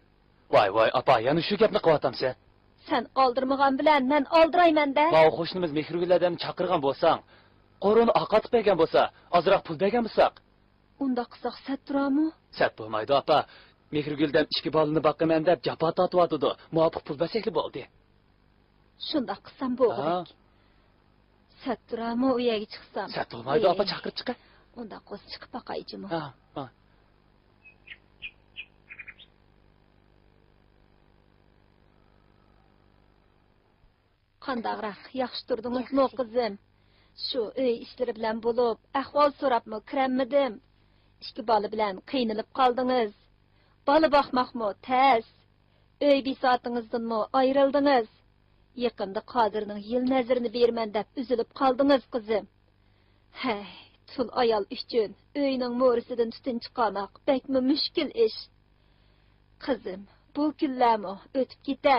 ۋاي، ۋاي، ئاپا، يەنە شۇ گەپنى قىلىۋاتامسەن؟ سەن ئالدىرىمىغان بىلەن مەن ئالدىرايمەن-دە. ماۋۇ قوشنىمىز مېھرىگۈللەردىن چاقىرغان بولساڭ، قورۇنى ئاقارتىپ بەرگەن بولسا، ئازراق پۇل بەرگەن بولساق. ئۇنداق قىلساق سەت تۇرامۇ؟ سەت بولمايدۇ، ئاپا. مېھرىگۈلدەم ئىككى بالىنى باقىمەن دەپ جاپا تارتىۋاتىدۇ. مۇۋاپىق پۇل بەرسەكلا بولدى. شۇنداق قىلسام بولغۇدەك. ھا؟ سەت تۇرامۇ ئۇ يەرگە چىقسام؟ سەت بولمايدۇ، ئاپا، ئېي. چاقىرىپ چىقە. ئۇنداق بولسا چىقىپ باقاي جۇمۇ. ھا، ھا. قانداقراق، ياخشى تۇردىڭىزمۇ، ياخشى. قىزىم؟ شۇ ئۆي ئىشلىرى بىلەن بولۇپ، ئەھۋال سوراپمۇ كىرەلمىدىم. ئىككى بالا بىلەن قىينىلىپ قالدىڭىز. بالا باقماقمۇ تەس. ئۆي بىساتىڭىزدىنمۇ ئايرىلدىڭىز. يېقىندا قادىرنىڭ يىل نەزىرىنى بېرىمەن دەپ ئۈزۈلۈپ قالدىڭىز، قىزىم. ھەي، تۇل ئايال ئۈچۈن ئۆينىڭ مورىسىدىن تۈتۈن چىقارماق بەكمۇ مۈشكۈل ئىش. قىزىم، بۇ كۈنلەرمۇ ئۆتۈپ كېتە.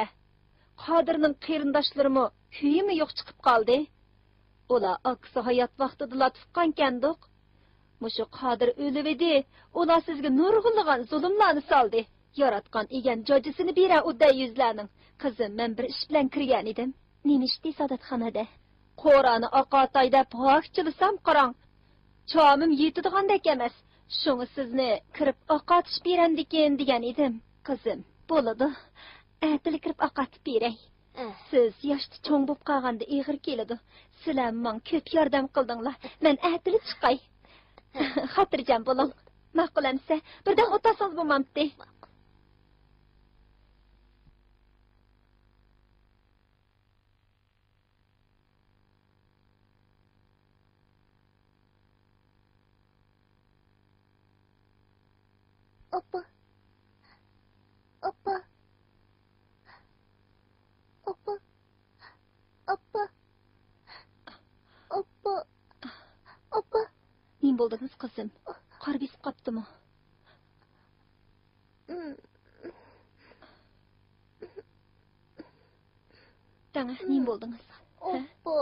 قادىرنىڭ قېرىنداشلىرىمۇ كۈيىمۇ يوق چىقىپ قالدى. ئۇلار ئاكىسى ھايات ۋاقتىدىلا تۇغقانكەندۇق. مۇشۇ قادىر ئۆلۈۋىدى، ئۇلار سىزگە نۇرغۇنلىغان زۇلۇملارنى سالدى. ياراتقان ئىگەم جاجىسىنى بېرە ئۇ دەييۈزلەرنىڭ. قىزىم، مەن بىر ئىش بىلەن كىرگەنىدىم. نېمە ئىشتى، ساداتخان ھەدە؟ قورانى ئاقارتاي دەپ ھاكچىلىسام، قاراڭ، چامىم يېتىدىغاندەك ئەمەس. شۇڭا سىزنى كىرىپ ئاقارتىش بېرەمدىكىن دېگەن ئىدىم. قىزىم، بولىدۇ. ئەتىلا كىرىپ ئاقارتىپ بېرەي. ئە. سىز ياشتا چوڭ بولۇپ قالغاندا ئېغىر كېلىدۇ. سىلەرمۇ ماڭا كۆپ ياردەم قىلدىڭلار. مەن ئەتىلا چىقاي. ئە. خاتىرجەم بولۇڭ. ماقۇل ئەمىسە، بىردەم ئولتۇرسىڭىز بولمامتى؟ ماقۇل. ئاپا. ئاپا. ئاپا. نېمە بولدىڭىز، قىزىم؟ قار بېسىپ قاپتىمۇ؟ دەڭە، نېمە بولدىڭىز؟ ھە؟ ئاپا،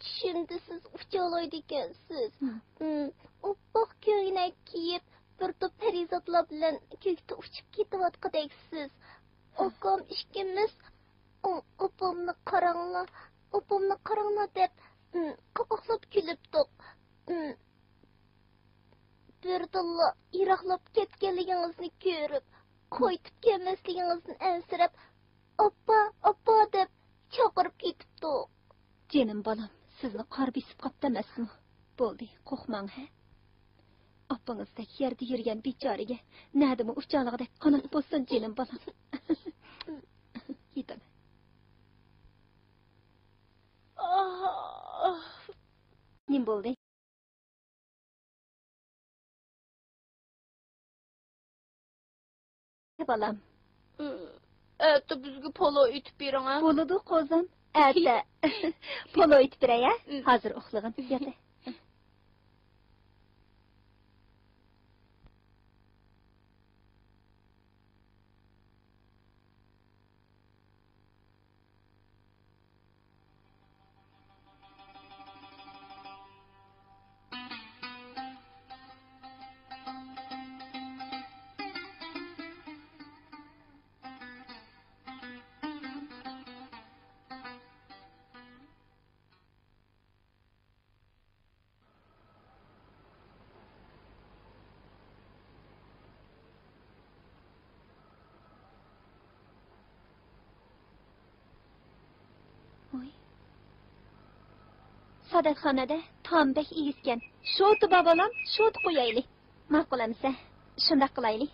چۈشۈمدە سىز ئۇچالايدىكەنسىز. ئاپپاق كۆينەك كىيىپ، بىر توپ پەرىزاتلار بىلەن كۆكتە ئۇچۇپ كېتىۋاتقۇدەكسىز. ئاكام ئىككىمىز، ئاپامنى قاراڭلار، ئاپامنى قاراڭلار دەپ، قاقاقلاپ كۈلۈپتۇق. بىردىنلا يىراقلاپ كەتكەنلىكىڭىزنى كۆرۈپ، قايتىپ كەلمەسلىكىڭىزدىن ئەنسىرەپ، «ئاپا، ئاپا» دەپ چاقىرىپ كېتىپتۇ. جېنىم بالام، سىزنى قار بېسىپ قاپتۇ ئەمەسمۇ؟ بولدى، قورقماڭ ھە. ئاپىڭىزدەك يەردە يۈرگەن بىچارىگە نەدىمۇ ئۇچالىغۇدەك قانات بولسۇن، جېنىم بالام. يېتىڭ. نېمە بولدى؟ بالام. ئەتە بىزگە پولو ئېتىپ بېرىڭ، ھە؟ بولىدۇ، قوزام. ئەتە پولو ئېتىپ بېرەي، ھە؟ ھازىر ئۇخلىغىن، ياتە. ۋوي. سادەتخانىدە تائام بەك ئېگىزكەن. شوتا بار بالام، شوتا قويايلى. ماقۇل ئەمىسە، شۇنداق قىلايلى.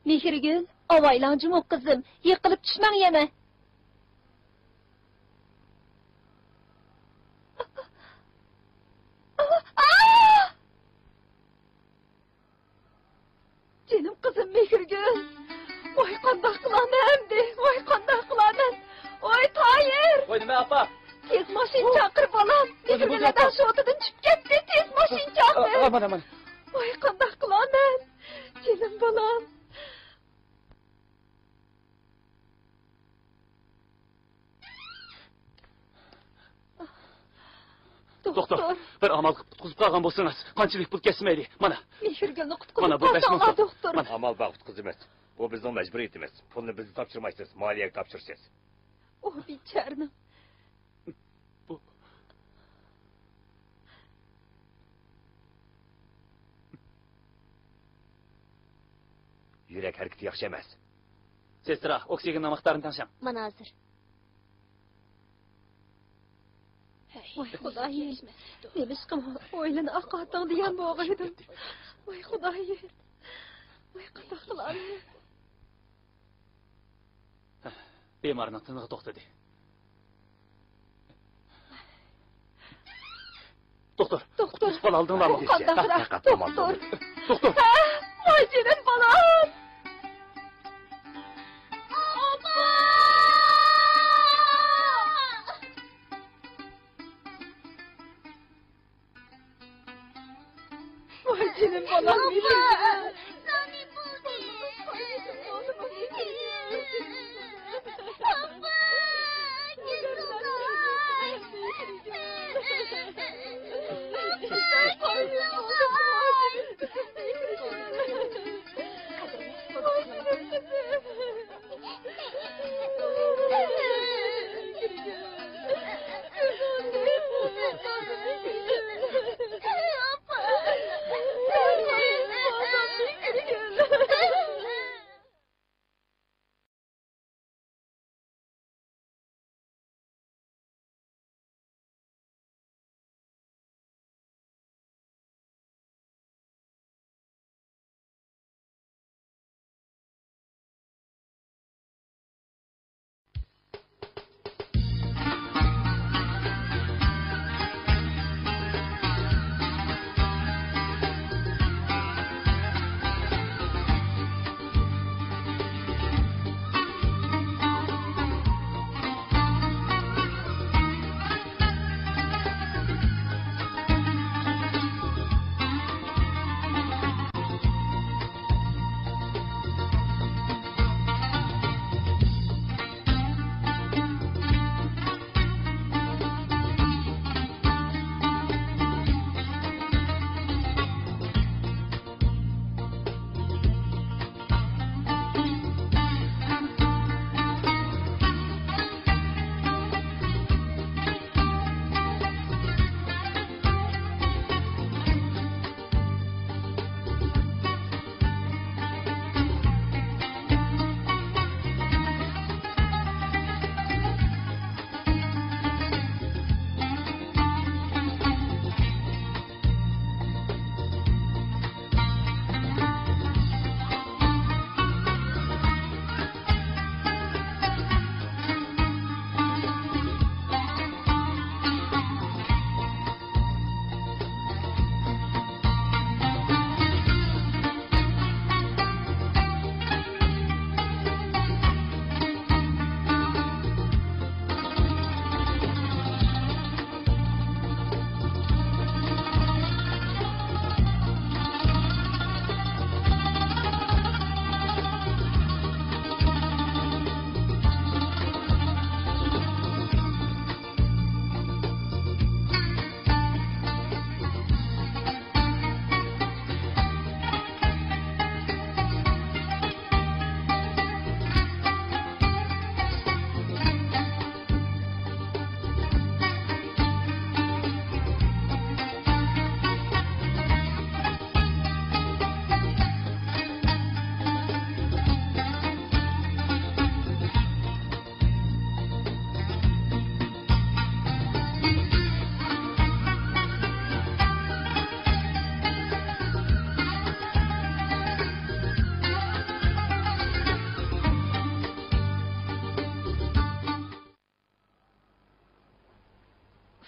مېھرىگۈل، ئاۋايلاڭ جۇمۇ قىزىم، يىقىلىپ چۈشمەڭ يەنە. جېنىم قىزىم مېھرىگۈل. ۋاي، قانداق قىلارمەن ئەمدى؟ ۋاي، قانداق قىلارمەن؟ ۋاي، تاھىر! ۋاي، نېمە، ئاپا؟ تېز ماشىنا چاقىر، بالام. مېھرىگۈل ھەدە شوتىدىن چۈشۈپ كەتتى. تېز ماشىنا چاقىر. ئامان، ئامان. ۋاي، قانداق قىلارمەن؟ جېنىم بالام. دوختۇر، بىر ئامال قىلىپ قۇتقۇزۇپ قالغان بولسىڭىز، قانچىلىك پۇل كەتسە مەيلى. مانا. مېھرىگۈلنى قۇتقۇزۇپ قالساڭلار، دوختۇر. مانا. ئامال بار، قۇتقۇزىمىز. بۇ بىزنىڭ مەجبۇرىيىتىمىز. پۇلنى بىز تاپشۇرمايسىز، مالىيەگە تاپشۇرىسىز. ئۇ بىچارىنىڭ. بۇ. يۈرەك ھەرىكىتى ياخشى ئەمەس. سېسترا، ئوكسىگېننىڭ مىقدارىنى تەڭشەڭ. مانا ھازىر. ۋاي خۇدايىم، نېمىشقىمۇ ئويلىنى ئاقارتىڭ دېگەن بولغىيدىم. ۋاي خۇدايىم، ۋاي قانداق قىلارمەن؟ بىمارنىڭ تىنىقى توختىدى. دوختۇر، دوختۇر، قۇتقۇزۇپ قالالىدىڭلارمۇ؟ قانداقراق، دوختۇر؟ دوختۇر. ھە، ۋاي جېنىم بالام. ۋاي جېنىم بالام، مېنىڭ.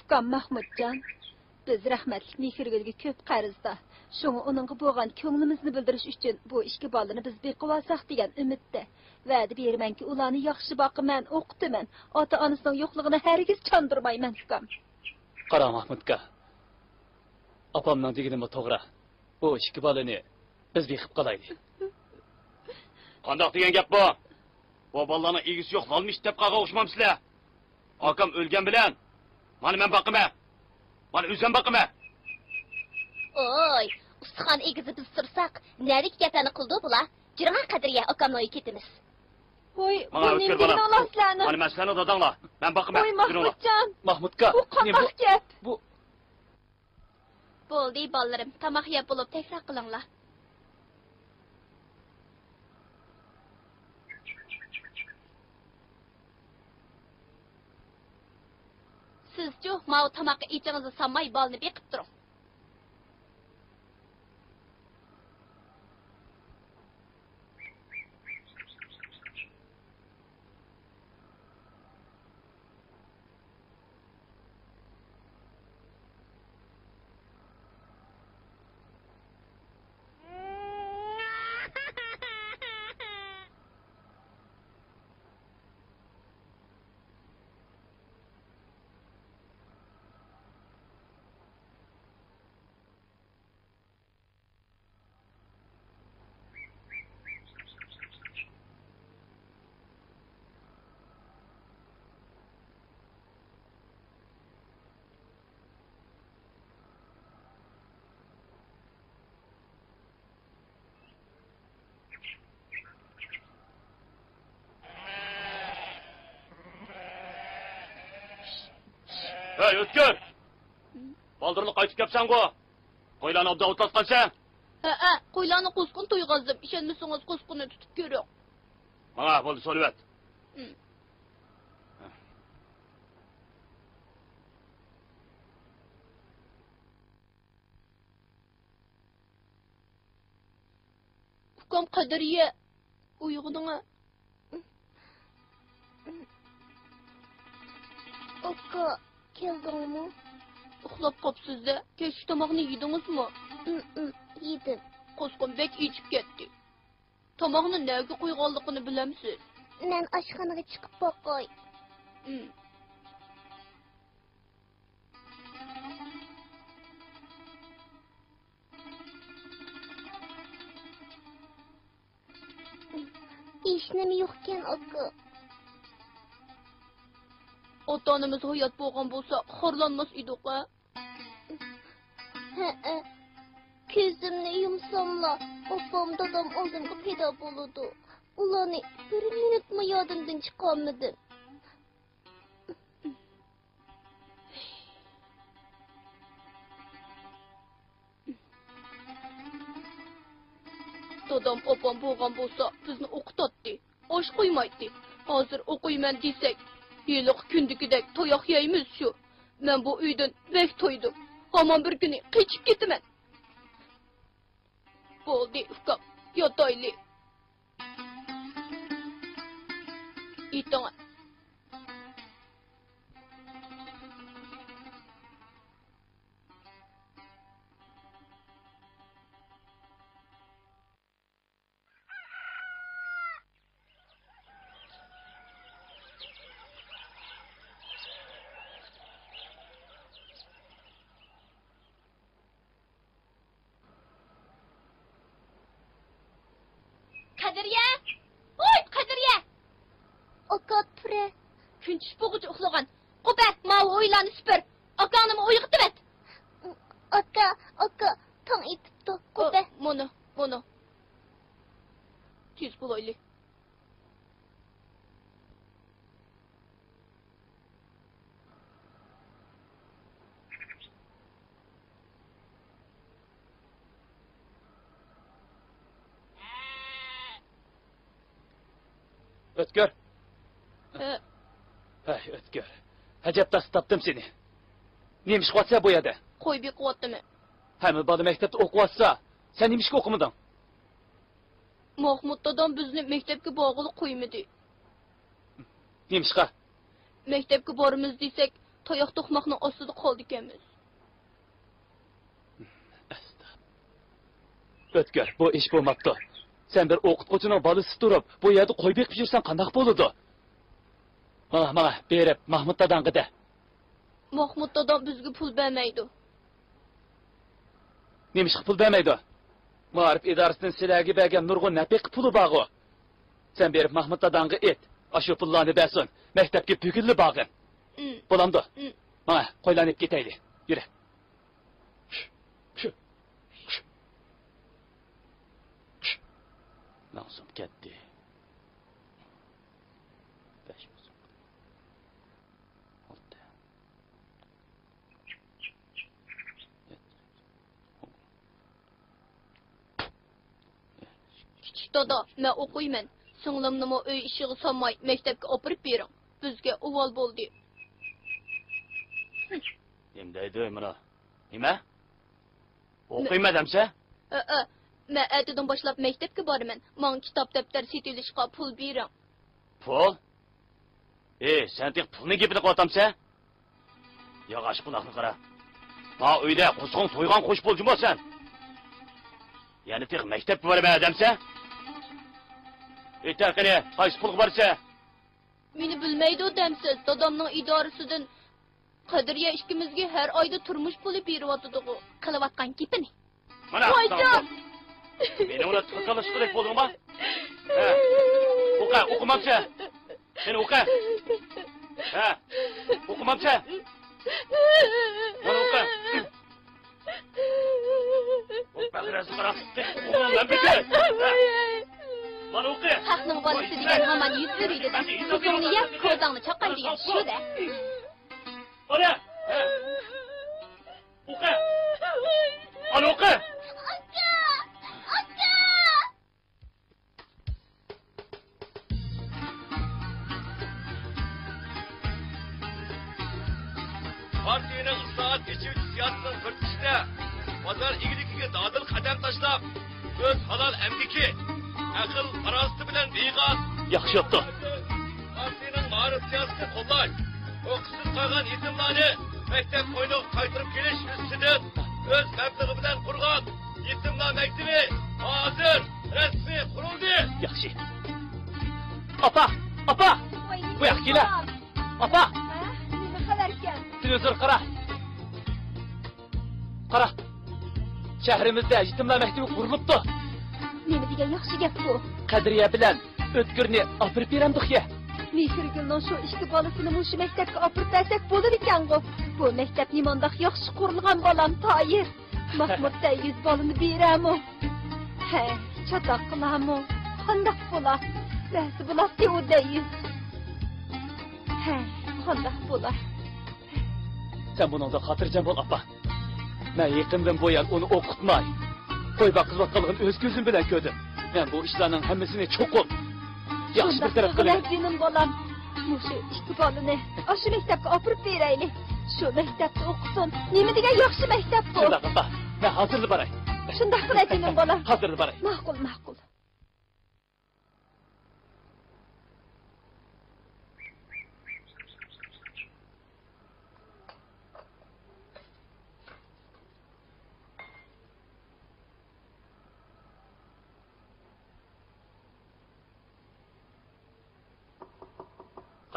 ئۇكام مەھمۇتجان، بىز رەھمەتلىك مېھرىگۈلگە كۆپ قەرزدار. شۇڭا ئۇنىڭغا بولغان كۆڭلىمىزنى بىلدۈرۈش ئۈچۈن بۇ ئىككى بالىنى بىز بېقىۋالساق دېگەن ئۈمىدتە. ۋەدە بېرىمەنكى، ئۇلارنى ياخشى باقىمەن، ئوقۇتىمەن. ئاتا-ئانىسىنىڭ يوقلۇقىنى ھەرگىز چاندۇرمايمەن، ئۇكام. قاراڭ، مەھمۇتكا. ئاپامنىڭ دېگىنىمۇ توغرا. بۇ ئىككى بالىنى بىز بېقىپ قالايلى. قانداق دېگەن گەپ بۇ؟ بۇ بالىلارنىڭ ئىگىسى يوق لالما ئىت دەپ قالغان ئوخشىمامسىلەر؟ ئاكام ئۆلگەن بىلەن مانا مەن باقىمەن. مانا ئۆزۈم باقىمەن. ئوي، ئۇستىخان ئېگىزى بىز تۇرساق، نەدىكى گەپلەرنى قىلىدۇ بۇلار؟ جۈرۈڭە قەدرىيە، ئاكامنىڭ ئۆيىگە كېتىمىز. ۋوي، ماڭا بۇ ئۆتكۈر نېمە بالا. دېگىنىڭلار سىلەرنىڭ؟ مانا مەن سىلەرنىڭ داداڭلار. مەن باقىمەن. ۋوي، جۈرۈڭلار. ماھمۇتجان. ماھمۇتكا. بۇ قانداق گەپ؟ بۇ بولدى، بالىلىرىم، تاماق يەپ بولۇپ تەكرار قىلىڭلار. سىزچۇ، ماۋۇ تاماققا ئېچىڭىزنى سالماي بالىنى بېقىپ تۇرۇڭ. ھەي، ئۆتكۈر! بالدۇرلا قايتىپ كەپسەنغۇ؟ قويلارنى ئوبدان ئوتلاتقانسەن؟ ھەئە، قويلارنى قوسقۇن تويغۇزدۇم. ئىشەنمىسىڭىز، قوسقۇننى تۇتۇپ كۆرۈڭ. ماڭا، بولدى، سولىۋەت. ھىم. ئۇكام قەدرىيە، ئويغىنىڭە. ئاكا، كەلدىڭمۇ؟ ئۇخلاپ قاپسىز-دە. كەچلىك تاماقنى يېدىڭىزمۇ؟ ئىم، ئىم، يېدىم. قوسقۇم بەك ئېچىپ كەتتى. تاماقنى نەگە قويغانلىقىنى بىلەمسىز؟ مەن ئاشخانىغا چىقىپ باقاي. ئىم. ھېچنېمە يوقكەن، ئاكا. ئاتا-ئانىمىز ھايات بولغان بولسا، خورلانماس ئىدۇق-ھە؟ ھەئە. كۆزۈمنى يۇمساملا، ئاپام، دادام ئالدىمغا پەيدا بولىدۇ. ئۇلارنى بىر مىنۇتمۇ يادىمدىن چىقارمىدىم. دادام، ئاپام بولغان بولسا، بىزنى ئوقۇتاتتى، ئاش قويمايتتى. ھازىر ئوقۇيمەن دېسەك، ھېلىقى كۈندىكىدەك تاياق يەيمىز شۇ. مەن بۇ ئۆيدىن بەك تويدۇم. ھامان بىر كۈنى قېچىپ كېتىمەن. بولدى، ئۇكام، ياتايلى. يېتىڭە. قەدرىيە! ھوي، قەدرىيە! ئاكا، تۇرە. كۈن چۈش بولغۇچە ئۇخلىغان. قوپە، ماۋۇ ھويلارنى سۈپۈر. ئاكاڭنىمۇ ئويغىتىۋەت. ئاكا، ئاكا، تاڭ ئېتىپتۇ. قوپە. ئۇ، مانا، مانا. تېز بولايلى. ئۆتكۈر. ھە. ھەي، ئۆتكۈر. ئەجەب تاسا تاپتىم سېنى. نېمە ئىش قىلىۋاتىسەن بۇ يەردە؟ قوي بېقىۋاتىمەن. ھەممە بالا مەكتەپتە ئوقۇۋاتسا، سەن نېمىشقا ئوقۇمىدىڭ؟ ماخمۇت دادام بىزنى مەكتەپكە بارغىلى قويمىدى. نېمىشقا؟ مەكتەپكە بارىمىز دېسەك، تاياق توقماقنىڭ ئاستىدا قالىدىكەنمىز. ئۆتكۈر، بۇ ئىش بولماپتۇ. سەن بىر ئوقۇتقۇچىنىڭ بالىسى تۇرۇپ، بۇ يەردە قوي بېقىپ يۈرسەڭ قانداق بولىدۇ؟ ماڭا، ماڭا، بېرىپ ماھمۇت داداڭغا دە. ماھمۇت دادام بىزگە پۇل بەرمەيدۇ. نېمىشقا پۇل بەرمەيدۇ؟ مائارىپ ئىدارىسىدىن سىلەرگە بەرگەن نۇرغۇن نەپىقە پۇلى بارغۇ. سەن بېرىپ ماھمۇت داداڭغا ئېيت، ئاشۇ پۇللارنى بەرسۇن، مەكتەپكە بۈگۈنلا بارغىن. ئىم. بولامدۇ؟ ئىم. ماڭە، قويلارنى ئېلىپ كېتەيلى. يۈرە. ماڭسۇن كەتتى. بەش بولسۇن. ئالتە. كىچىك دادا، مەن ئوقۇيمەن. سىڭلىمنىمۇ ئۆي ئىشىغا سالماي، مەكتەپكە ئاپىرىپ بېرىڭ. بىزگە ئۇۋال بولدى. نېمە دەيدۇ مانا؟ نېمە؟ ئوقۇيمەن دەمسە؟ ئە، ئە، مەن ئەتىدىن باشلاپ مەكتەپكە بارىمەن. ماڭا كىتاب، دەپتەر سېتىۋېلىشقا پۇل بېرىڭ. پۇل؟ ئى، سەن تېخى پۇلنىڭ گېپىنى قىلىۋاتامسەن؟ ياغاچ قۇلاقنى قارا. ما ئۆيدە قورسىقىڭ تويغان قوش بول جۇمۇ سەن. يەنە تېخى مەكتەپكە بارىمەن دەمسەن؟ ئېيتە قېنى، قايسى پۇلغا بارىسەن؟ مېنى بىلمەيدۇ دەمسىز؟ دادامنىڭ ئىدارىسىدىن قەدرىيە ئىككىمىزگە ھەر ئايدا تۇرمۇش پۇلى بېرىۋاتىدىغۇ. قىلىۋاتقان گېپىنى. مانا، ۋايجان! مېنىڭ بىلەن تاكاللاشقۇدەك بولدۇڭما؟ ھە؟ ئوقە، ئوقۇمامسە؟ سېنى ئوقە! ھە؟ ئوقۇمامسە؟ مانا ئوقە! ئوقە، بىرەرسى قارا. ئوقۇمام مەن بىر كېرە! ھە؟ مانا ئوقە! خەقنىڭ بالىسى دېگەن ھامان يۈز بېرىدۇ. كوزۇڭنى يەپ، كوزاڭنى چاقاي دېگەن شۇ-دە. مانا! ھە؟ ئوقە! ئانا ئوقە! ئاكا! ئاكا! پارتىيەنىڭ ئىسلاھات، ئېچىۋېتىش سىياسىتىنىڭ بىر تۈرىدە بازار ئىگىلىكىگە دادىل قەدەم تاشلاپ، ئۆز ھالال ئەمگىكى، ئەقىل-پاراسىتى بىلەن بىغەم. ياخشى بوپتۇ. پارتىيەنىڭ مائارىپ سىياسىتىنى قوللاش، ئوقۇشسىز قالغان يېتىملارنى مەكتەپ قوينىغا قايتۇرۇپ كېلىش ئۈستىدىن ئۆز مەبلىغى بىلەن قۇرغان يېتىملار مەكتىپى ھازىر رەسمىي قۇرۇلدى. ياخشى. ئاپا! ئاپا! ۋاي، بۇ ياققا كېلە! ئاپا! ھە؟ نېمە خەۋەركەن؟ تېلېۋىزور قارا! قارا! شەھىرىمىزدە يېتىملار مەكتىپى قۇرۇلۇپتۇ. نېمە دېگەن ياخشى گەپ بۇ! قەدرىيە بىلەن ئۆتكۈرنى ئاپىرىپ بېرەمدۇق يا؟ مېھرىگۈلنىڭ شۇ ئىككى بالىسىنىمۇ شۇ مەكتەپكە ئاپىرىپ بەرسەك بولىدىكەنغۇ. بۇ مەكتەپ نېمانداق ياخشى قۇرۇلغان، بالام تايىر. ماھمۇت دەييۇس بالىنى بېرەرمۇ؟ ھەي، چاتاق قىلارمۇ؟ قانداق بولا؟ بەرسە بولاتتى ئۇ دەييۇس. ھەي، قانداق بولا؟ سەن بۇنىڭدىن خاتىرجەم بول، ئاپا. مەن يېقىندىن بۇيان ئۇنى ئوقۇتماي، قوي باققۇزۇۋاتقانلىقىنى ئۆز كۆزۈم بىلەن كۆردۈم. مەن بۇ ئىشلارنىڭ ھەممىسىنى چوقۇم ياخشى بىر تەرەپ قىلىمەن. شۇنداق قىلغىلە، جېنىم بالام. مۇشۇ ئىككى بالىنى ئاشۇ مەكتەپكە ئاپىرىپ بېرەيلى. شۇ مەكتەپتە ئوقۇسۇن. نېمە دېگەن ياخشى مەكتەپ بۇ! شۇنداق، ئاپا. مەن ھازىرلا باراي. شۇنداق قىلە، جېنىم بالام. ھازىرلا باراي. ماقۇل، ماقۇل.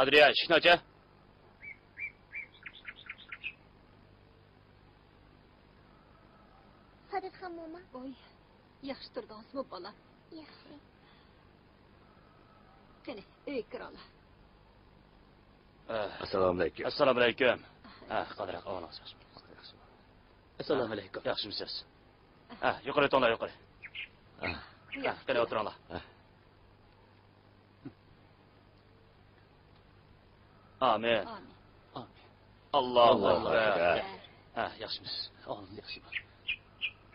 قەدرىيە، ئىشىكنى ئاچە. قادىرخان موما. ۋوي، ياخشى تۇردىڭىزمۇ، بالام؟ ياخشى. قېنى، ئۆيگە كىرىڭلار. ئەسسالامۇئەلەيكۇم. ئەسسالامۇئەلەيكۇم. ھە، قانداق ئەھۋالىڭىز ياخشىمۇ؟ ياخشى. ئەسسالامۇئەلەيكۇم. ياخشىمۇسىز؟ ھە، يۇقىرى ئۆتۈڭلار، يۇقىرى. ھە، قېنى ئولتۇرۇڭلار. ھە. ئامىن. ئامىن. ئاللاھۇ ئەكبەر. ھە، ياخشىمىز. ئالىم ياخشى بار.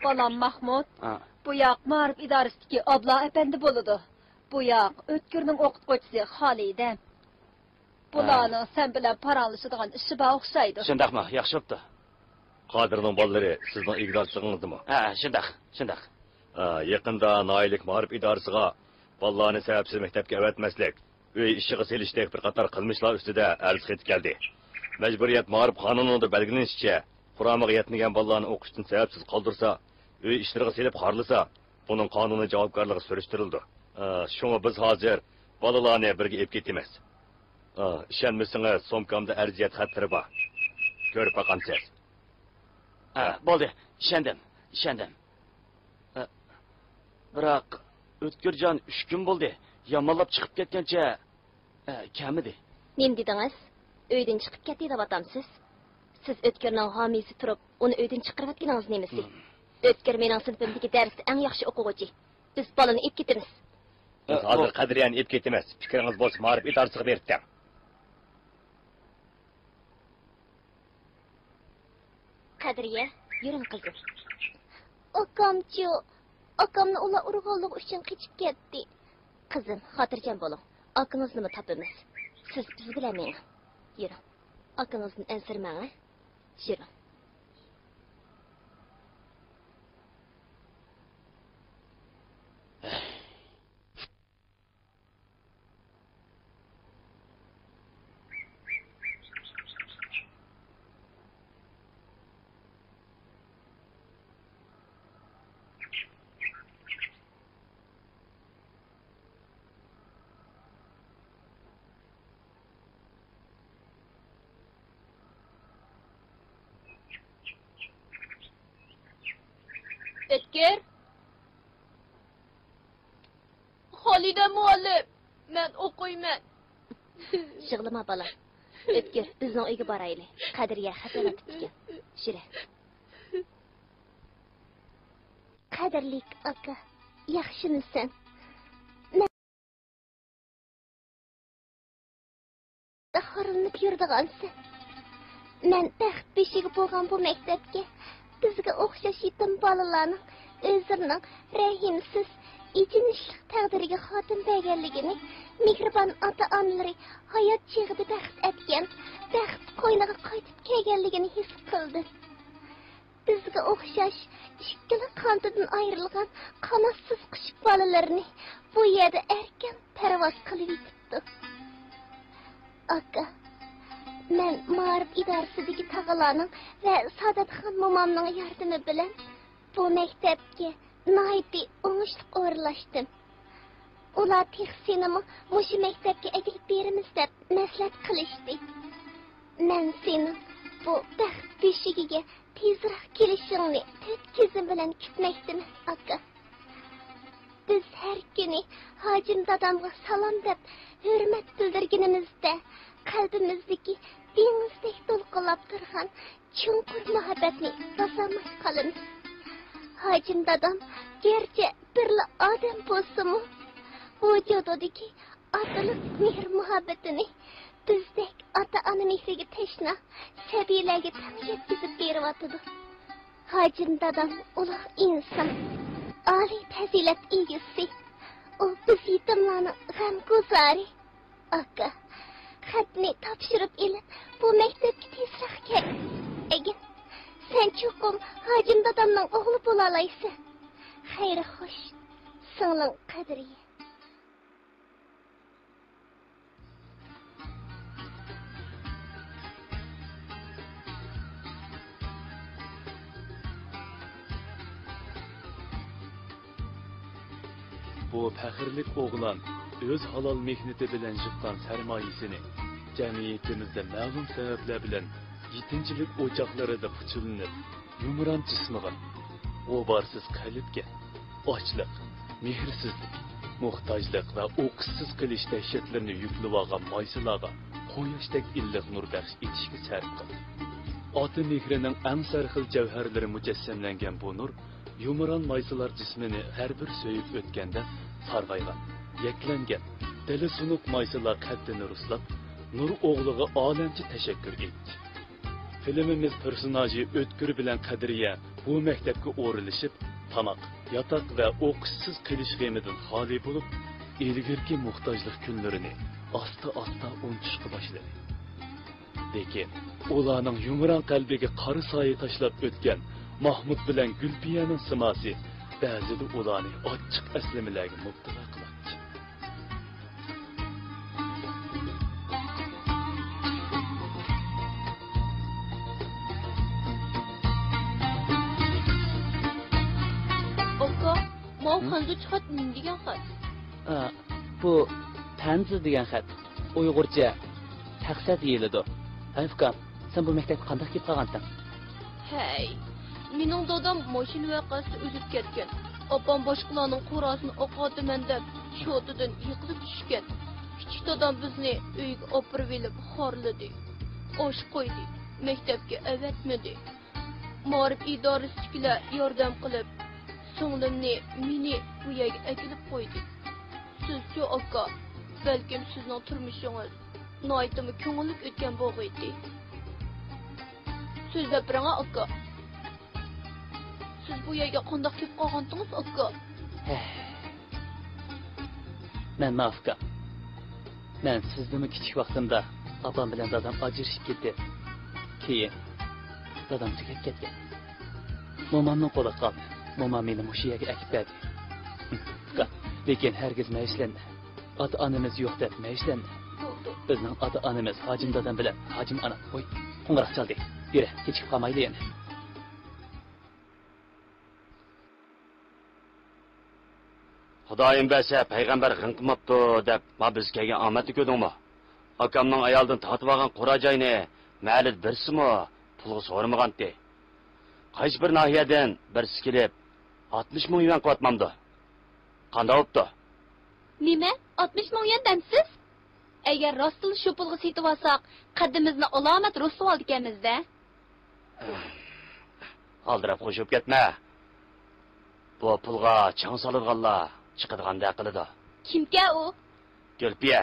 بالام ماھمۇت، ھە. بۇ ياق مائارىپ ئىدارىسىدىكى ئابلا ئەپەندى بولىدۇ. بۇ ياق ئۆتكۈرنىڭ ئوقۇتقۇچىسى خالىدە. بۇلارنىڭ سەن بىلەن پاراڭلىشىدىغان ئىشى بار ئوخشايدۇ. شۇنداقمۇ؟ ياخشى بوپتۇ. قادىرنىڭ بالىلىرى سىزنىڭ ئىگىدارچىلىقىڭىزدىمۇ؟ ھە، شۇنداق، شۇنداق. ھە، يېقىندا ناھىيەلىك مائارىپ ئىدارىسىغا بالىلارنى سەۋەبسىز مەكتەپكە ئەۋەتمەسلىك، ئۆي ئىشىغا سېلىشتەك بىر قاتار قىلمىشلار ئۈستىدە ئەرز خېتى كەلدى. مەجبۇرىيەت مائارىپ قانۇنىدا بەلگىلىنىشىچە، قۇرامىغا يەتمىگەن بالىلارنى ئوقۇشتىن سەۋەبسىز قالدۇرسا، ئۆي ئىشلىرىغا سېلىپ خارلىسا، بۇنىڭ قانۇنىي جاۋابكارلىقى سۈرۈشتۈرۈلىدۇ. ئە، شۇڭا بىز ھازىر بالىلارنى بىرگە ئېلىپ كېتىمىز. ئە، ئىشەنمىسىڭىز، سومكامدا ئەرزىيەت خەتلىرى بار. كۆرۈپ باقامسىز؟ ھە، بولدى. ئىشەندىم. ئىشەندىم. ئە، بىراق، ئۆتكۈرجان ئۈچ كۈن بولدى. يامانلاپ چىقىپ كەتكەنچە، ئە، كەلمىدى. نېمە دېدىڭىز؟ ئۆيدىن چىقىپ كەتتى دەۋاتامسىز؟ سىز ئۆتكۈرنىڭ ھامىيسى تۇرۇپ، ئۇنى ئۆيدىن چىقىرىۋەتكىنىڭىز نېمىسى؟ مم. ئۆتكۈر مېنىڭ سىنىپىمدىكى دەرستە ئەڭ ياخشى ئوقۇغۇچى. بىز بالىنى ئېلىپ كېتىمىز. ئە، بىز ھازىر بول. قەدرىيەنى ئېلىپ كېتىمىز. پىكرىڭىز بولسا، مائارىپ ئىدارىسىغا بېرىپ دەڭ. قەدرىيە، يۈرۈڭ قىزىم. ئاكامچۇ؟ ئاكامنى ئۇلار ئۇرغانلىقى ئۈچۈن قېچىپ كەتتى. قىزىم، خاتىرجەم بولۇڭ. ئاكىڭىزنىمۇ تاپىمىز. سىز بىز بىلەن مېڭىڭ. يۈرۈڭ. ئاكىڭىزدىن ئەنسىرىمەڭ، ھە؟ يۈرۈڭ. ئۆتكۈر. خالىدە مۇئەللىم، مەن ئوقۇيمەن. يىغلىما بالام. ئۆتكۈر، بىزنىڭ ئۆيگە بارايلى. قەدرىيە خەت ئەۋەتىپتىكەن. يۈرە. قەدىرلىك ئاكا، ياخشىمۇسەن؟ مەن خورلىنىپ يۈرىدىغانسەن. مەن بەخت بېشىگە بولغان بۇ مەكتەپكە بىزگە ئوخشاش يېتىم بالىلارنىڭ ئۆزلىرىنىڭ رەھىمسىز، ئېچىنىشلىق تەقدىرىگە خاتىمە بەرگەنلىكىنى، مېھرىبان ئاتا-ئانىلىرى ھايات چېغىدا بەخت ئەتكەن، بەخت قوينىغا قايتىپ كەلگەنلىكىنى ھېس قىلدىم. بىزگە ئوخشاش ئىككىلا قانىتىدىن ئايرىلغان قاناتسىز قۇش بالىلىرىنى بۇ يەردە ئەركىن پەرۋاز قىلىۋېتىپتۇ. ئاكا، مەن مائارىپ ئىدارىسىدىكى تاغىلارنىڭ ۋە ساداتخان مومامنىڭ ياردىمى بىلەن بۇ مەكتەپكە ناھايىتى ئوڭۇشلۇق ئورۇنلاشتىم. ئۇلار تېخى سېنىمۇ مۇشۇ مەكتەپكە ئەكېلىپ بېرىمىز دەپ مەسلىھەت قىلىشتى. مەن سېنىڭ بۇ بەخت بۆشۈكىگە تېزراق كېلىشىڭنى تۆت كۆزۈم بىلەن كۈتمەكتىمەن، ئاكا. بىز ھەر كۈنى ھاجىم دادامغا سالام دەپ ھۆرمەت بىلدۈرگىنىمىزدە، قەلبىمىزدىكى دېڭىزدەك دولقۇنلاپ تۇرغان چوڭقۇر مۇھەببەتنى باسالماي قالىمىز. ھاجىم دادام گەرچە بىرلا ئادەم بولسىمۇ، ۋۇجۇدىدىكى ئاتىلىق مېھىر-مۇھەببىتىنى بىزدەك ئاتا-ئانا مېھرىگە تەشنا سەبىيلەرگە تەڭ يەتكۈزۈپ بېرىۋاتىدۇ. ھاجىم دادام ئۇلۇغ ئىنسان، ئالىي پەزىلەت ئىگىسى. ئۇ بىز يېتىملارنىڭ غەمگۇزارى. ئاكا، خەتنى تاپشۇرۇپ ئېلىپ، بۇ مەكتەپكە تېزراق كەلگىن. سەن چوقۇم ھاجىم دادامنىڭ ئوغلى بولالايسەن. خەير خوش، سىڭلىڭ قەدرىيە. بۇ پەخىرلىك ئوغلان ئۆز ھالال مېھنىتى بىلەن يىغقان سەرمايىسىنى، جەمئىيىتىمىزدە مەلۇم سەۋەبلەر بىلەن يېتىمچىلىك ئوچاقلىرىدا پۇچىلىنىپ، يۇمران جىسمىغا، غۇبارسىز قەلبكە، ئاچلىق، مېھىرسىزلىك، موھتاجلىق ۋە ئوقۇشسىز قېلىش دەھشەتلىرىنى يۈكلىۋالغان مايسىلارغا قۇياشتەك ئىللىق نۇر بەخش ئېتىشكە سەرپ قىلدى. ئاتا مېھرىنىڭ ئەڭ سەرخىل جەۋھەرلىرى مۇجەسسەملەنگەن بۇ نۇر يۇمران مايسىلار جىسمىنى ھەر بىر سۆيۈپ ئۆتكەندە سارغايغان، يەكلەنگەن، دىلى سۇنۇق مايسىلار قەددىنى رۇسلاپ، نۇر ئوغلىغا ئالەمچە تەشەككۈر ئېيتتى. فىلىمىمىز پېرسوناژى ئۆتكۈر بىلەن قەدرىيە بۇ مەكتەپكە ئورۇنلىشىپ، تاماق، ياتاق ۋە ئوقۇشسىز قېلىش غېمىدىن خالىي بولۇپ، ئىلگىرىكى موھتاجلىق كۈنلىرىنى ئاستا-ئاستا ئۇنتۇشقا باشلىدى. لېكىن ئۇلارنىڭ يۇمران قەلبىگە قارا سايە تاشلاپ ئۆتكەن ماھمۇت بىلەن گۈلپىيەنىڭ سىماسى بەزىدە ئۇلارنى ئاچچىق ئەسلىمىلەرگە مۇپتىلا قىلاتتى. خەنزۇچە خەت نېمە دېگەن خەت؟ ئا، بۇ پەنزى دېگەن خەت. ئۇيغۇرچە تەخسە دېيىلىدۇ. ھەي ئۇكام، سەن بۇ مەكتەپكە قانداق كېلىپ قالغانتىڭ؟ ھەي، مېنىڭ دادام ماشىنا ۋەقەسىدە ئۆلۈپ كەتكەن. ئاپام باشقىلارنىڭ قوراسىنى ئاقارتىمەن دەپ، شوتىدىن يىقىلىپ چۈشكەن. كىچىك دادام بىزنى ئۆيگە ئاپىرىۋېلىپ خارلىدى. ئاش قويدى، مەكتەپكە ئەۋەتمىدى. مائارىپ ئىدارىسىدىكىلەر ياردەم قىلىپ، سىڭلىمنى، مېنى بۇ يەرگە ئەكېلىپ قويدى. سىزچۇ، ئاكا؟ بەلكىم سىزنىڭ تۇرمۇشىڭىز ناھايىتىمۇ كۆڭۈللۈك ئۆتكەن بولغىيتى. سۆزلەپ بېرىڭە، ئاكا. سىز بۇ يەرگە قانداق كېلىپ قالغانتىڭىز، ئاكا؟ ھە. مەن ماۋۇ ئۇكام. مەن سىزدىنمۇ كىچىك ۋاقتىمدا ئاپام بىلەن دادام ئاجرىشىپ كېتىپ، كېيىن دادام تۈگەپ كەتكەن. مومامنىڭ قولىغا قالدى. مومام مېنى مۇشۇ يەرگە ئەكىپ بەردى. ئۇكام، لېكىن ھەرگىز مەيۈسلەنمە. ئاتا-ئانىمىز يوق دەپ مەيۈسلەنمە. بولدى. بىزنىڭ ئاتا-ئانىمىز ھاجىم دادام بىلەن ھاجىم ئانام. ۋوي، قوڭغۇراق چالدى. يۈرە، كېچىكىپ قالمايلى يەنە. خۇدايىم بەرسە، پەيغەمبەر غىڭ قىلماپتۇ دەپ، ما بىز كەلگەن ئامەتنى كۆردۈڭمۇ؟ ئاكامنىڭ ئايالىدىن تارتىۋالغان قورا جاينى مەھەللىدە بىرسىمۇ پۇلغا سورىمىغانتى. قايسى بىر ناھىيەدىن بىرسى كېلىپ، ئاتمىش مىڭ يۈەن قىلىۋاتمامدۇ؟ قانداق بوپتۇ؟ نېمە؟ ئاتمىش مىڭ يۈەن دەمسىز؟ ئەگەر راستلا شۇ پۇلغا سېتىۋالساق، قەددىمىزنى ئالامەت رۇسۋالىدىكەنمىز-دە. ئالدىراپ خوشۇپ كەتمە. بۇ پۇلغا چاڭ سالىدىغانلار چىقىدىغاندەك قىلىدۇ. كىمكەن ئۇ؟ گۈلپىيە.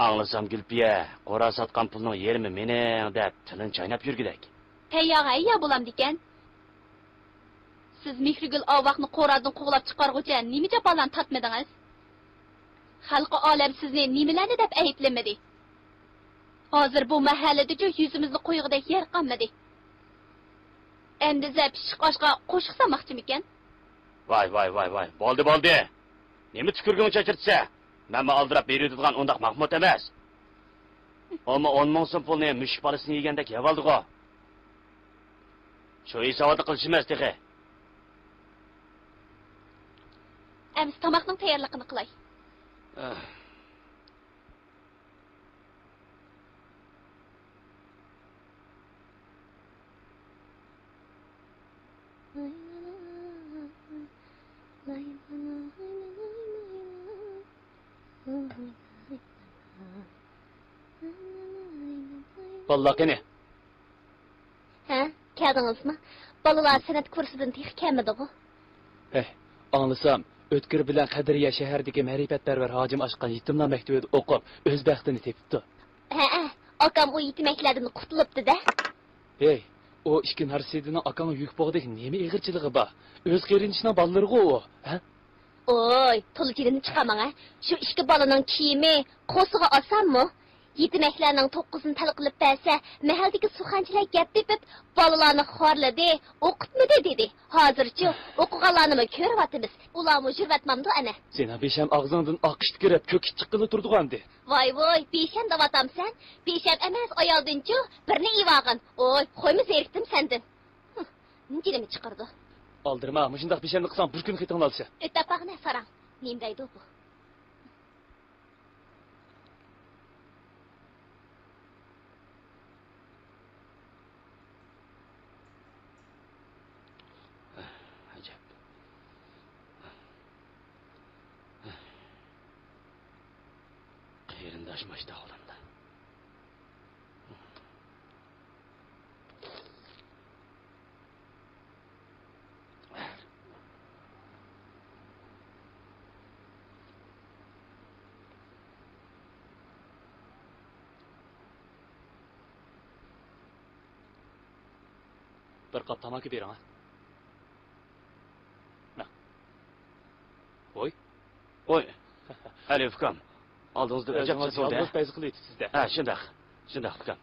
ئاڭلىسام، گۈلپىيە، قورا ساتقان پۇلنىڭ يېرىمى مېنىڭ دەپ تىلىنى چايناپ يۈرگۈدەك. تەيياغا ھەييا بولامدىكەن. سىز مېھرىگۈل ئاۋاقنى قورادىن قوغلاپ چىقارغۇچە نېمە جاپالارنى تارتمىدىڭىز؟ خەلقى ئالەم سىزنى نېمىلەرنى دەپ ئەيىبلىمىدى؟ ھازىر بۇ مەھەللىدىچۇ يۈزىمىزنى قويغۇدەك يەر قالمىدى. ئەمدى زە پىششىق ئاشقا قوشۇق سالماقچىمىكەن؟ ۋاي، ۋاي، ۋاي، ۋاي. بولدى، بولدى. نېمە تۈكۈرگۈڭ چاچرىتىسە؟ مەنمۇ ئالدىراپ بېرىۋېتىدىغان ئۇنداق ماخمۇت ئەمەس. ئۇمۇ ئون مىڭ سوم پۇلنى مۈشۈك بالىسىنى يېگەندەك يەۋالدىغۇ. شۇ ھېساباتنى قىلىشىمىز تېخى. ئەمىسە تاماقنىڭ تەييارلىقىنى قىلاي. ئاھ. بالىلار قېنى؟ ھە، كەلدىڭىزمۇ؟ بالىلار سەنئەت كۇرسىدىن تېخى كەلمىدىغۇ؟ ھەي، ئاڭلىسام، ئۆتكۈر بىلەن قەدرىيە شەھەردىكى مەرىپەتپەرۋەر ھاجىم ئاچقان يېتىملار مەكتىۋىدە ئوقۇپ، ئۆز بەختىنى تېپىپتۇ. ھەئە، ئاكام ئۇ يېتىمەكلەردىن قۇتۇلۇپتۇ-دە. ھەي، ئۇ ئىككى نارسىدىنىڭ ئاكاڭغا يۈك بوغۇدەك نېمە ئېغىرچىلىقى بار؟ ئۆز قېرىندىشىنىڭ بالىلىرىغۇ ئۇ، ھە؟ ئوي، تولا جېنىمنى چىقارماڭ ھە. شۇ ئىككى بالىنىڭ كىيىمى قورسىقى ئاسانمۇ؟ يېتىمەكلەرنىڭ توققۇزىنى تەل قىلىپ بەرسە، مەھەللىدىكى سۇخەنچىلەر گەپ تېپىپ، بالىلارنى خورلىدى، ئوقۇتمىدى دېدى. ھازىرچۇ، ئوقۇغانلارنىمۇ كۆرۈۋاتىمىز. ئۇلارمۇ يۈرۈۋاتمامدۇ ئەنە؟ سېنىڭ بېشەم ئاغزىڭدىن ئاقىشتى كىرىپ، كۆكۈپ چىققىلى تۇرىدىغانىدى. ۋاي ۋوي، بېشەم دەۋاتامسەن؟ بېشەم ئەمەس، ئايالدىنچۇ بىرنى ئېۋالغىن. ئوي، خويمۇ زېرىكتىم سەندىن. ھىم، جېنىمنى چىقىرىدۇ. ئالدىرىما، مۇشۇنداق بېشەمنى قىلساڭ بىر كۈن خېتىڭنى ئالىسەن. ئۆتەپ باغنە ساراڭ. نېمە دەيدۇ بۇ؟ ئەجەب. قېرىنداش ماشتا ئالدىمدا. بىر قاپ تاماكا بېرىڭ ھە. مانا. ۋوي. ۋوي. ئەلى ئۇكام. ئالدىڭىزدا ئۆزىڭىز ئەجەب يالغۇز پەيزى قىلىۋېتىپسىز-دە. ھە، شۇنداق. شۇنداق ئۇكام.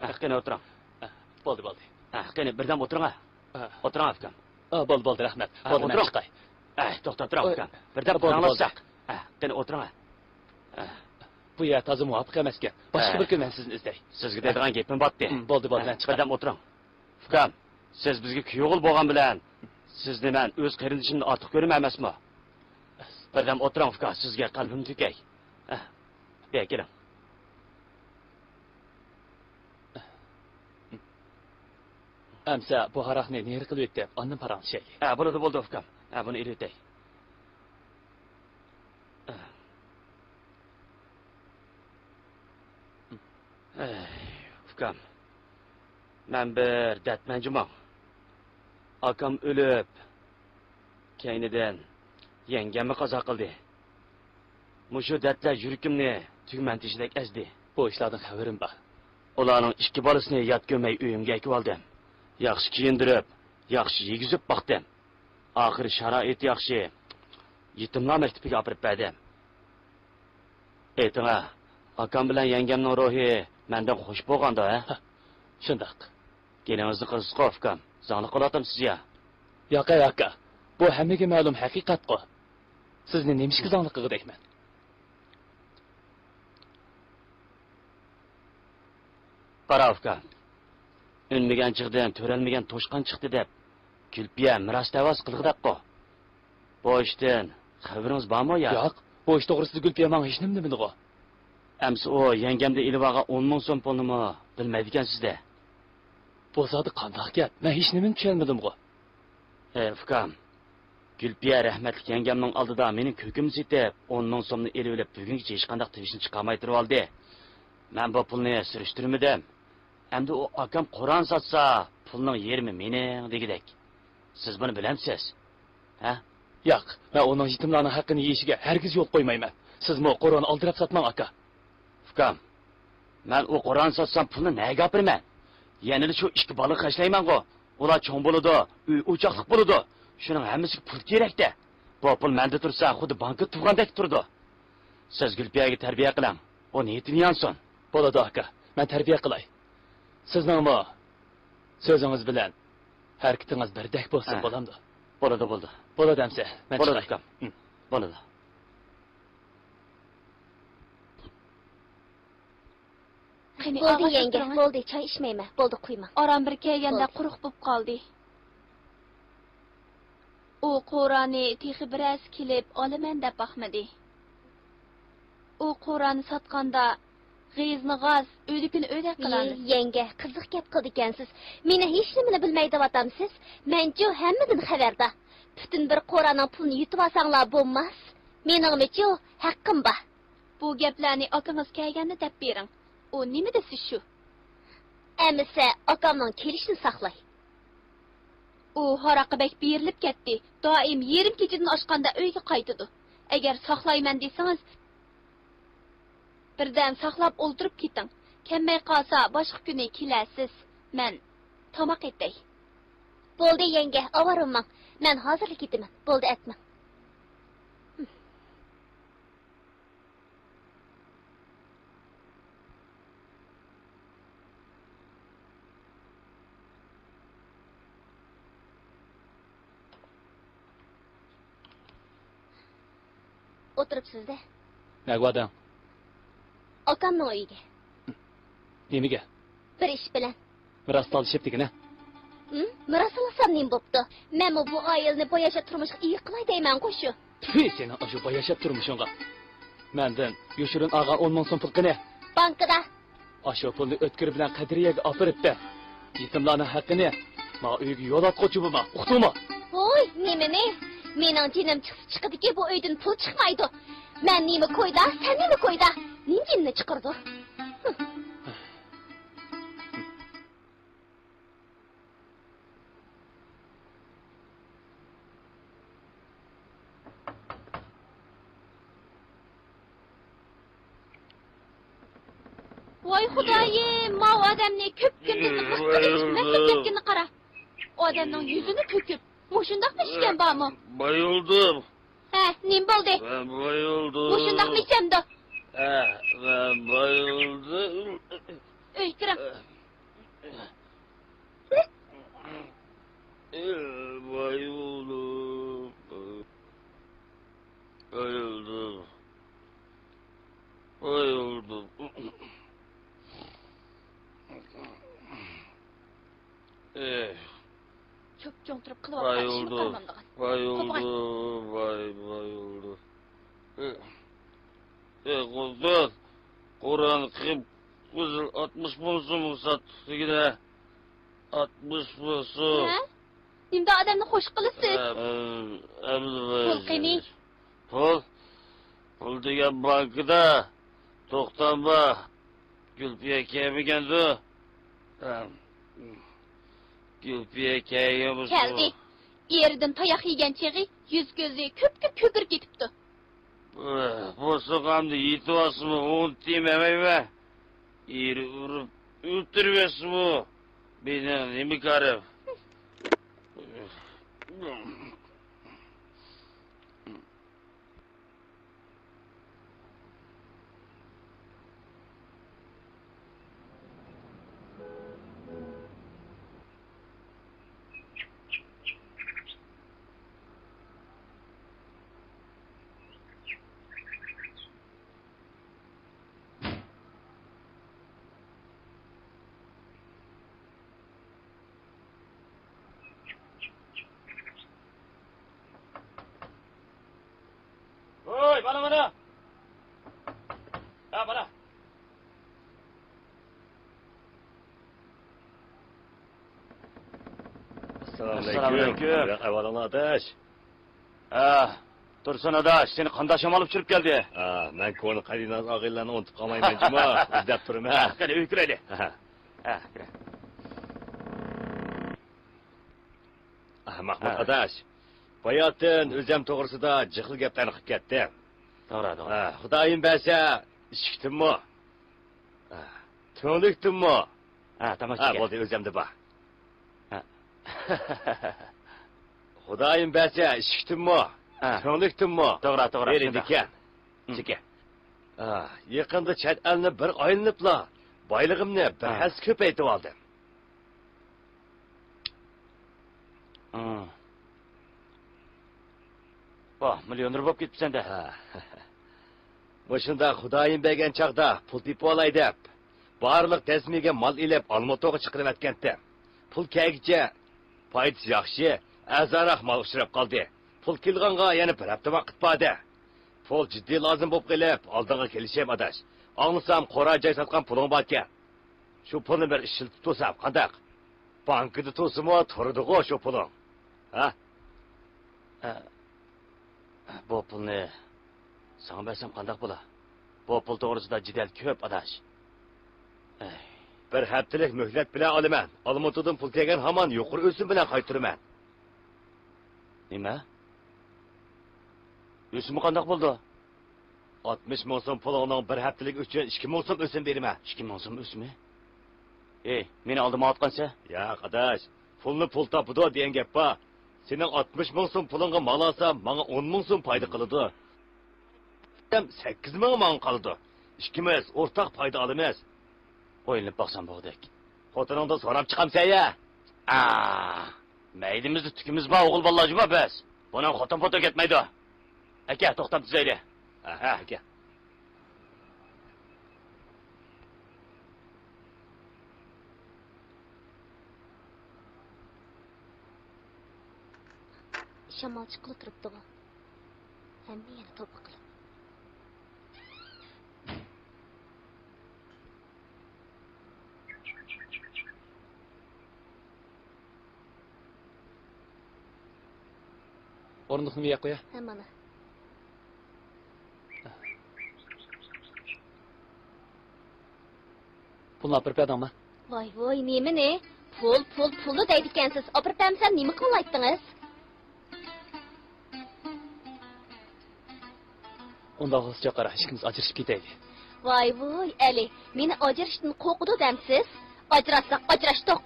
ھە، قېنى ئولتۇرۇڭ. ھە، بولدى، بولدى. ھە، قېنى بىردەم ئولتۇرۇڭ ھە. ھە. ئولتۇرۇڭ ئۇكام. ھە، بولدى، بولدى، رەھمەت. ھە، بولدى، مەن ئولتۇرۇڭ. چىقاي. ھە، توختاپ تۇرۇڭ ئۇكام. بىردەم پاراڭلاشساق. ھە، قېنى ئولتۇرۇڭ ھە. ھە. بۇ يەر تازا مۇۋاپىق ئەمەسكەن. باشقا بىر كۈن مەن سىزنى ئىزدەي. سىزگە دەيدىغان گېپىم بارتتى. ھە، بولدى، بولدى، مەن چىقاي. بىردەم ئولتۇرۇڭ. ئۇكام، سىز بىزگە كۈيئوغۇل بولغان بىلەن، سىزنى مەن ئۆز قېرىندىشىمدىن ئارتۇق كۆرىمەن ئەمەسمۇ؟ بىردەم ئولتۇرۇڭ، ئۇكا، سىزگە قەلبىمنى تۆكەي. ھە، بېرى كېلىڭ. ئەمسە بۇ ھاراقنى نېرى قىلىۋېتىپ، ئاندىن پاراڭلىشايلى. ھە، بولىدۇ، بولىدۇ، ئۇكام. ھە، بۇنى ئېلىۋېتەي. ئەي، ئۇكام، مەن بىر دەردمەن جۇمۇ. ئاكام ئۆلۈپ، كەينىدىن يەڭگەممۇ قازا قىلدى. مۇشۇ دەردلەر يۈرىكىمنى تۈگمەن تېشىدەك ئەزدى. بۇ ئىشلاردىن خەۋىرىم بار. ئۇلارنىڭ ئىككى بالىسىنى يات كۆرمەي ئۆيۈمگە ئەكىۋالدىم. ياخشى كىيىندۈرۈپ، ياخشى يېگۈزۈپ باقتىم. ئاخىرى شارائىتى ياخشى يېتىملار مەكتىپىگە ئاپىرىپ بەردىم. ئېيتىڭا، ئاكام بىلەن يەڭگەمنىڭ روھى مەندىن خۇش بولغاندۇ، ھە؟ ھە، شۇنداق. گېلىڭىزنى قىلىسىزغۇ، ئۇكام. زاڭلىق قىلىۋاتامسىز يا؟ ياق، ئاكا. بۇ ھەممىگە مەلۇم ھەقىقەتقۇ. سىزنى نېمىشقا زاڭلىق قىلغۇدەكمەن؟ قارا، ئۇكا. ئۈنمىگەن چىغدىن تۆرەلمىگەن توشقان چىقتى دەپ، گۈلپىيە مىراس دەۋاسى قىلغۇدەكقۇ. بۇ ئىشتىن خەۋىرىڭىز بارمۇ يا؟ ياق، بۇ ئىش توغرىسىدا گۈلپىيە ماڭا ھېچنېمىنى دېمىدىغۇ. ئەمسە ئۇ يەڭگەمدىن ئېلىۋالغان ئون مىڭ سوم پۇلنىمۇ بىلمەيدىكەنسىز-دە. بۇ زادى قانداق گەپ؟ مەن ھېچنېمىنى چۈشەنمىدىمغۇ. ھەي، ئۇكام. گۈلپىيە رەھمەتلىك يەڭگەمنىڭ ئالدىدا مېنىڭ كۆكۈمنى سېتىپ، ئون مىڭ سومنى ئېلىۋېلىپ، بۈگۈنگىچە ھېچقانداق تىۋىشنى چىقارماي تۇرۇۋالدى. مەن بۇ پۇلنى سۈرۈشتۈرمىدىم. ئەمدى ئۇ ئاكام قورئان ساتسا، پۇلنىڭ يېرىمى مېنىڭ دېگۈدەك. سىز بۇنى بىلەمسىز؟ ھە؟ ياق، مەن ئۇنىڭ يېتىملارنىڭ ھەققىنى يېيىشىگە ھەرگىز يول قويمايمەن. سىزمۇ قورئان ئالدىراپ ساتماڭ، ئاكا. ئۇكام، مەن ئۇ قورئان ساتسام پۇلنى نەگە ئاپىرىمەن؟ يەنىلا شۇ ئىككى بالىغا خەجلەيمەنغۇ. ئۇلار چوڭ بولىدۇ، ئۆي ئوچاقلىق بولىدۇ. شۇنىڭ ھەممىسىگە پۇل كېرەكتە. بۇ پۇل مەندە تۇرسا، خۇددى بانكىدا تۇرغاندەك تۇرىدۇ. سىز گۈلپىيەگە تەربىيە قىلىڭ. ئۇ نىيىتىنى يانسۇن. بولىدۇ، ئاكا. مەن تەربىيە قىلاي. سىزنىڭمۇ سۆزىڭىز بىلەن ھەرىكىتىڭىز بىردەك بولسۇن، ھە. بولامدۇ؟ بولىدۇ، بولىدۇ. بولىدۇ ئەمسە. مەن بولىدۇ، چىقاي. ئۇكام. ھىم. بولىدۇ. قېنى، بولدى، ئاغاچ يەڭگە، ئولتۇرۇڭ. بولدى، چاي ئىچمەيمەن. بولدى، قۇيماڭ. ئاران بىر كەلگەندە بولدى. قۇرۇق بوپ قالدى. ئۇ قورانى تېخى بىرەرسى كېلىپ ئالىمەن دەپ باقمىدى. ئۇ قورانى ساتقاندا غېزىنى غاز، ئۆلۈكىنى ئۆلەك قىلالىدى. يەڭگە، قىزىق گەپ قىلىدىكەنسىز. مېنى ھېچنېمىنى بىلمەيدىۋاتامسىز؟ مەنچۇ ھەممىدىن خەۋەردار. پۈتۈن بىر قورانىڭ پۇلىنى يۇتۇۋالساڭلار بولماس. مېنىڭمۇچۇ ھەققىم بار. بۇ گەپلەرنى ئاكىڭىز كەلگەندە دەپ بېرىڭ. ئۇ نېمە دېسە شۇ. ئەمىسە ئاكامنىڭ كېلىشىنى ساقلاي. ئۇ ھاراققا بەك بېرىلىپ كەتتى. دائىم يېرىم كېچىدىن ئاشقاندا ئۆيگە قايتىدۇ. ئەگەر ساقلايمەن دېسىڭىز، بىردەم ساقلاپ ئولتۇرۇپ كېتىڭ. كەلمەي قالسا، باشقا كۈنى كېلەرسىز. مەن تاماق ئېتەي. بولدى، يەڭگە، ئاۋارە بولماڭ. مەن ھازىرلا كېتىمەن. بولدى، ئەتمەڭ. ئولتۇرۇپسىز-دە. نەگە باردىڭ؟ ئاكامنىڭ ئۆيىگە. نېمىگە؟ بىر ئىش بىلەن. مىراس تالىشىپ دېگىنە. ھىم؟ مىراس ئالسام نېمە بوپتۇ؟ مەنمۇ بۇ ئائىلىنى باياشات تۇرمۇشقا ئىگە قىلاي دەيمەنغۇ شۇ. تۈف، سېنىڭ ئاشۇ باياشات تۇرمۇشۇڭغا. مەندىن يوشۇرۇن ئالغان ئون مىڭ سوم پۇل قېنى؟ بانكىدا. ئاشۇ پۇلنى ئۆتكۈر بىلەن قەدرىيەگە ئاپىرىپ بەر. يېتىملارنىڭ ھەققىنى ماڭا ئۆيگە يول ئاتقۇچى بولما، ئۇقتۇڭمۇ؟ ۋوي، نېمىنى؟ مېنىڭ جېنىم چىقسا چىقىدىكى، بۇ ئۆيدىن پۇل چىقمايدۇ. مەن نېمە كويدا، سەن نېمە كويدا؟ نېمە جېنىنى چىقىرىدۇ؟ ھىم. ۋاي خۇدايىم، ماۋۇ ئادەمنى كۆپ كۈندىن قىزىقتۇرۇپ ئىچمەسلىك كەتكىنىنى قارا. ئادەمنىڭ يۈزىنى تۆكۈپ، مۇشۇنداقمۇ ئىچكەن بارمۇ؟ بايىلدىم. ھە، نېمە بولدى؟ مەن بايىلدىم. مۇشۇنداقمۇ ئىچەمدۇ؟ ھە، مەن بايىلدىم. ئۆيگە كىرىڭ. بايىلدىم. بايىلدىم. بايىلدىم. ئېھ. چوپچوڭ تۇرۇپ قىلىۋاتقان ئىشىنى قارىمامدىغان. ۋاي بولدى، ۋاي، ۋاي بولدى. ئى، ئى، قۇددۇس، قۇرئان قىپقىزىل ئاتمىش مىڭ سومغا ساتتۇق دېگىنە. ئاتمىش مىڭ سوم. ھە؟ نېمىدا ئادەمنى خوش قىلىسىز؟ ئە، ئە، ئە، پۇل قېنى؟ پۇل؟ پۇل دېگەن بانكىدا. توختام بار. گۈلپىيە كەلمىگەندۇ؟ ھە. گۈلپىيە كەلگەن بولسا. كەلدى. ئېرىدىن تاياق يېگەن چېغى يۈز-كۆزى كۆپكە كۆكىرىپ كېتىپتۇ. بولسا ئەمدى يېتىۋالسىمۇ ئۇنتۇيمەن. ئېرى ئۇرۇپ ئۆلتۈرۈۋەتسىمۇ مېنىڭ نېمە كارىم؟ ھوي، مانا، مانا. ھە، مانا. ئەسسالامۇئەلەيكۇم. ئەسسالامۇئەلەيكۇم. ئەھۋالىڭلار، ئاداش؟ ھە، تۇرسۇن ئاداش، سېنى قانداق شامال ئۇچۇرۇپ كەلدى؟ ھە، مەن كونا قەدىمدىن ئاغىنىلەرنى ئۇنتۇپ قالمايمەن جۇمۇ، ئىزدەپ تۇرىمەن. قېنى، ئۆيگە كىرەيلى. ھە. ھە، كىرە. ئاھ، مەھمۇت ئاداش، باياتىن ئۆزەم توغرىسىدا جىق خىل گەپلەرنى قىلىپ كەتتى. توغرا، توغرا. ئاھ، خۇدايىم بەرسە، ئىشىكتىنمۇ؟ ئاھ، تۈڭلۈكتىنمۇ؟ ھە، تاماشىچى. ھە، بولدى، ئۆزەمدە بار. ھە. خۇدايىم بەرسە، ئىشىكتىنمۇ؟ ھە. تۈڭلۈكتىنمۇ؟ توغرا، توغرا، بېرىدىكەن. ھە. چېكە. ئاھ، يېقىندا چەت ئەلنى بىر ئايلىنىپلا، بايلىقىمنى بىر ھەسسە كۆپەيتىۋالدىم. ھا. ۋاھ، مىليونېر بولۇپ كېتىپسەن-دە. ھا. مۇشۇنداق خۇدايىم بەرگەن چاغدا پۇل تېپىۋالاي دەپ، بارلىق دەسمىگە مال ئېلىپ، ئالمۇتىغا چىقىرىۋەتكەنتىم. پۇل كەلگىچە پايدىسى ياخشى، ئەرزانراق مال ئۇچراپ قالدى. پۇل كېلىدىغانغا يەنە بىر ھەپتە ۋاقىت بار-دە. پۇل جىددىي لازىم بولۇپ قېلىپ، ئالدىڭغا كېلىشىم، ئاداش. ئاڭلىسام، قورا جاي ساتقان پۇلۇڭ باركەن. شۇ پۇلنى بىر ئىشلىتىپ تۇرسام قانداق؟ بانكىدا تۇرسىمۇ تۇرىدىغۇ شۇ پۇلۇڭ. ھە؟ ئە، بۇ پۇلنى ساڭا بەرسەم قانداق بولا؟ بۇ پۇل توغرىسىدا جېدەل كۆپ، ئاداش. ئەي. بىر ھەپتىلىك مۆھلەت بىلەن ئالىمەن. ئالمۇتىدىن پۇل كەلگەن ھامان يۇقىرى ئۆسۈم بىلەن قايتۇرىمەن. نېمە؟ ئۆسۈمى قانداق بولىدۇ؟ ئاتمىش مىڭ سوم پۇلۇڭنىڭ بىر ھەپتىلىك ئۈچۈن ئىككى مىڭ سوم ئۆسۈم بېرىمەن. ئىككى مىڭ سوم ئۆسۈمى؟ ئېي، مېنى ئالدىمايۋاتقانسەن؟ ياق، ئاداش، پۇلنى پۇل تاپىدۇ دېگەن گەپ بار. سېنىڭ ئاتمىش مىڭ سوم پۇلۇڭغا مال ئالسام، ماڭا ئون مىڭ سوم پايدا قىلىدۇ. سەككىز مىڭى ماڭا قالىدۇ. ئىككىمىز ئورتاق پايدا ئالىمىز. ئويلىنىپ باقسام بولغۇدەك. خوتۇنۇڭدىن سوراپ چىقامسەن يا؟ ئا، مەيدىمىزدە تۈكىمىز بار، ئوغۇل بالىلار جۇما بەس. بۇنىڭ خوتۇن پوتى كەتمەيدۇ. ئەكە، توختام تۈزەيلى. ھە، ھە، ئەكە. شامال چىققىلى تۇرۇپتىغۇ. ھەممە يەنە توپا قىلىپ. ئورۇندۇقنى بۇ يەرگە قويە. ھە، مانا. پۇلنى ئاپىرىپ بەردىڭما؟ ۋاي، ۋاي، نېمىنى؟ پۇل، پۇل، پۇلنى دەيدىكەنسىز. ئاپىرىپ بەرمىسەم نېمە قىلالايتتىڭىز؟ ئۇنداق بولسىچۇ، قارا، ئىككىمىز ئاجرىشىپ كېتەيلى. ۋاي، ۋاي، ئەلى، مېنى ئاجرىشىشتىن قورقىدۇ دەمسىز؟ ئاجراشساق ئاجراشتۇق.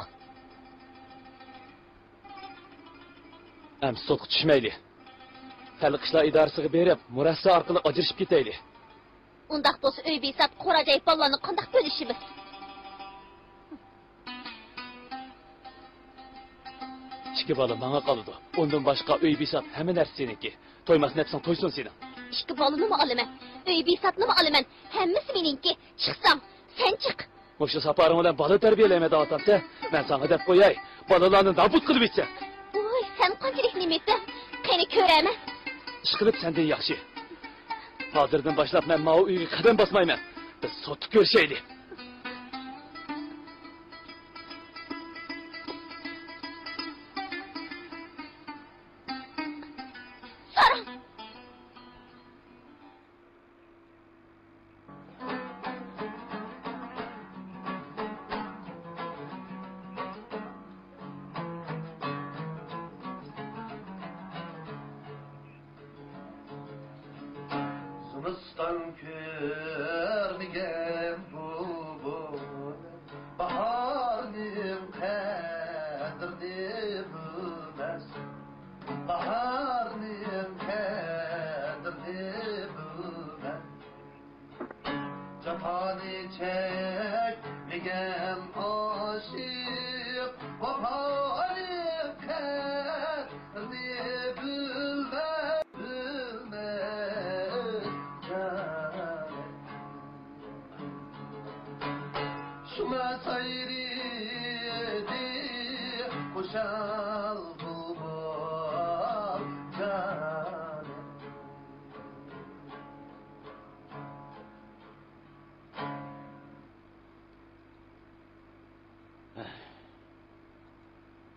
ئەمدى سوتقا چۈشمەيلى. خەلق ئىشلار ئىدارىسىگە بېرىپ، مۇرەسسە ئارقىلىق ئاجرىشىپ كېتەيلى. ئۇنداق بولسا ئۆي بىسات، قورا جاي، بالىلارنى قانداق بۆلۈشىمىز؟ ئىككى بالا ماڭا قالىدۇ. ئۇندىن باشقا ئۆي بىسات، ھەممە نەرسە سېنىڭكى. تويماسنى ئېيتساڭ تويسۇن سېنىڭ. ئىككى بالىنىمۇ ئالىمەن، ئۆي بىساتنىمۇ ئالىمەن. ھەممىسى مېنىڭكى. چىقساڭ، سەن چىق. مۇشۇ ساپارىڭ بىلەن بالا تەربىيەلەيمەن دەۋاتامسەن؟ مەن ساڭا دەپ قوياي، بالىلارنى نابۇت قىلىۋېتىسەن. مەن قانچىلىك نېمە ئېيتتىم؟ قېنى كۆرەيمەن. ئىشقىلىپ سەندىن ياخشى. ھازىردىن باشلاپ مەن ماۋۇ ئۆيگە قەدەم باسمايمەن. بىز سوتتا كۆرۈشەيلى. ساراڭ! زىمىستان كۆرمىگەن بۇ، بۇ باھارنىڭ قەدرىنى بىلمەس. باھارنىڭ قەدرىنى بىلمەس. جاپانى چەكمىگەن ئاشىق ۋاپانىڭ قەدرىنى بىلمەس، بىلمەس. شۇڭا سايرىدى خۇشال بۇلبۇل جانىم.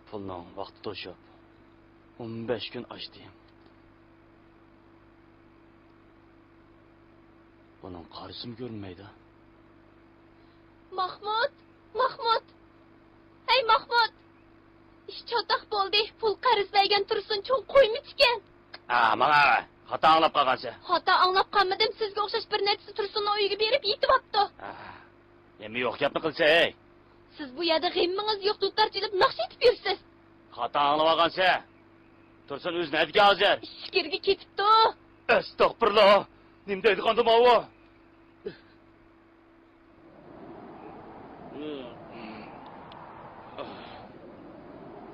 پۇلنىڭ ۋاقتى توشۇپ، ئون بەش كۈن ئاشتى. بۇنىڭ قارىسىمۇ كۆرۈنمەيدۇ. ماخمۇت! ماخمۇت! ھەي، ماخمۇت! ئىش چاتاق بولدى. پۇل قەرز بەرگەن تۇرسۇن چوڭ قويمىدىكەن. ئا، ماڭا خاتا ئاڭلاپ قالغانسەن. خاتا ئاڭلاپ قالمىدىم. سىزگە ئوخشاش بىر نەچچىسى تۇرسۇننىڭ ئۆيىگە بېرىپ يېتىۋاپتۇ. ئا، نېمە يوق گەپنى قىلسا، ھەي؟ سىز بۇ يەردە غېمىڭىز يوق دۇتار چېلىپ ناخشا ئېيتىپ يۈرىسىز. خاتا ئاڭلىۋالغانسەن. تۇرسۇن ئۆزى نەدىكەن ھازىر؟ ئىچكىرىگە كېتىپتۇ. ئەستەغپۇرۇللا. نېمە دەيدىغاندۇ ماۋۇ؟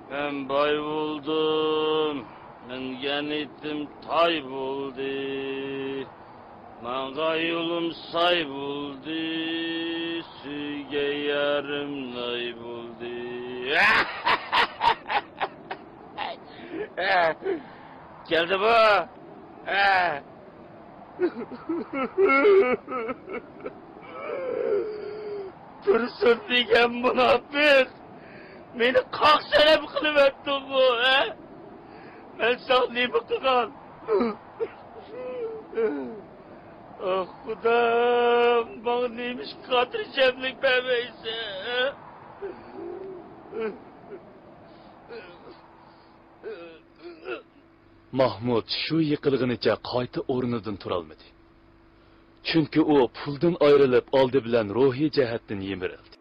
مەن باي بولدۇم، مىنگەن ئېتىم تاي بولدى، ماڭغان يولۇم ساي بولدى، سۆيگەن يارىم ناي بولدى. كەلدىمۇ؟ تۇرسۇن دېگەن مۇناپىق، مېنى قاق سەلەم قىلىۋەتتىڭغۇ، ھە؟ مەن ساڭا نېمە قىلغان؟ ئاھ، خۇدام، ماڭا نېمىشقا خاتىرجەملىك بەرمەيسەن؟ ماھمۇت شۇ يىقىلغىنىچە قايتا ئورنىدىن تۇرالمىدى. چۈنكى ئۇ پۇلدىن ئايرىلىپ، ئالدى بىلەن روھىي جەھەتتىن يىمىرىلدى.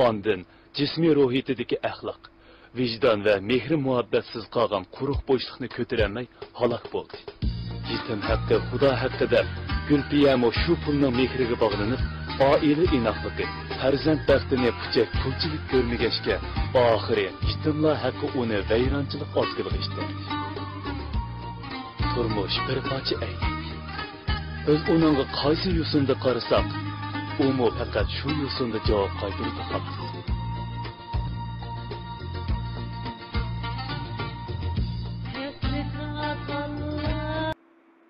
ئاندىن جىسمىي روھىيىتىدىكى ئەخلاق، ۋىجدان ۋە مېھرى-مۇھەببەتسىز قالغان قۇرۇق بوشلۇقنى كۆتۈرەلمەي ھالاك بولدى. يېتىم ھەققى، خۇدا ھەققى دەپ، گۈلپىيەمۇ شۇ پۇلنىڭ مېھرىگە باغلىنىپ، ئائىلە ئىناقلىقى، پەرزەنت بەختىنى پۇچەك پۇلچىلىك كۆرمىگەچكە، ئاخىرى يېتىملار ھەققى ئۇنى ۋەيرانچىلىق ئازگىلىغا ئىتتەردى. تۇرمۇش بىر پارچە ئەينەك. بىز ئۇنىڭغا قايسى يوسۇندا قارىساق، ئۇمۇ پەقەت شۇ يوسۇندا جاۋاب قايتۇرىدۇ، خالاس.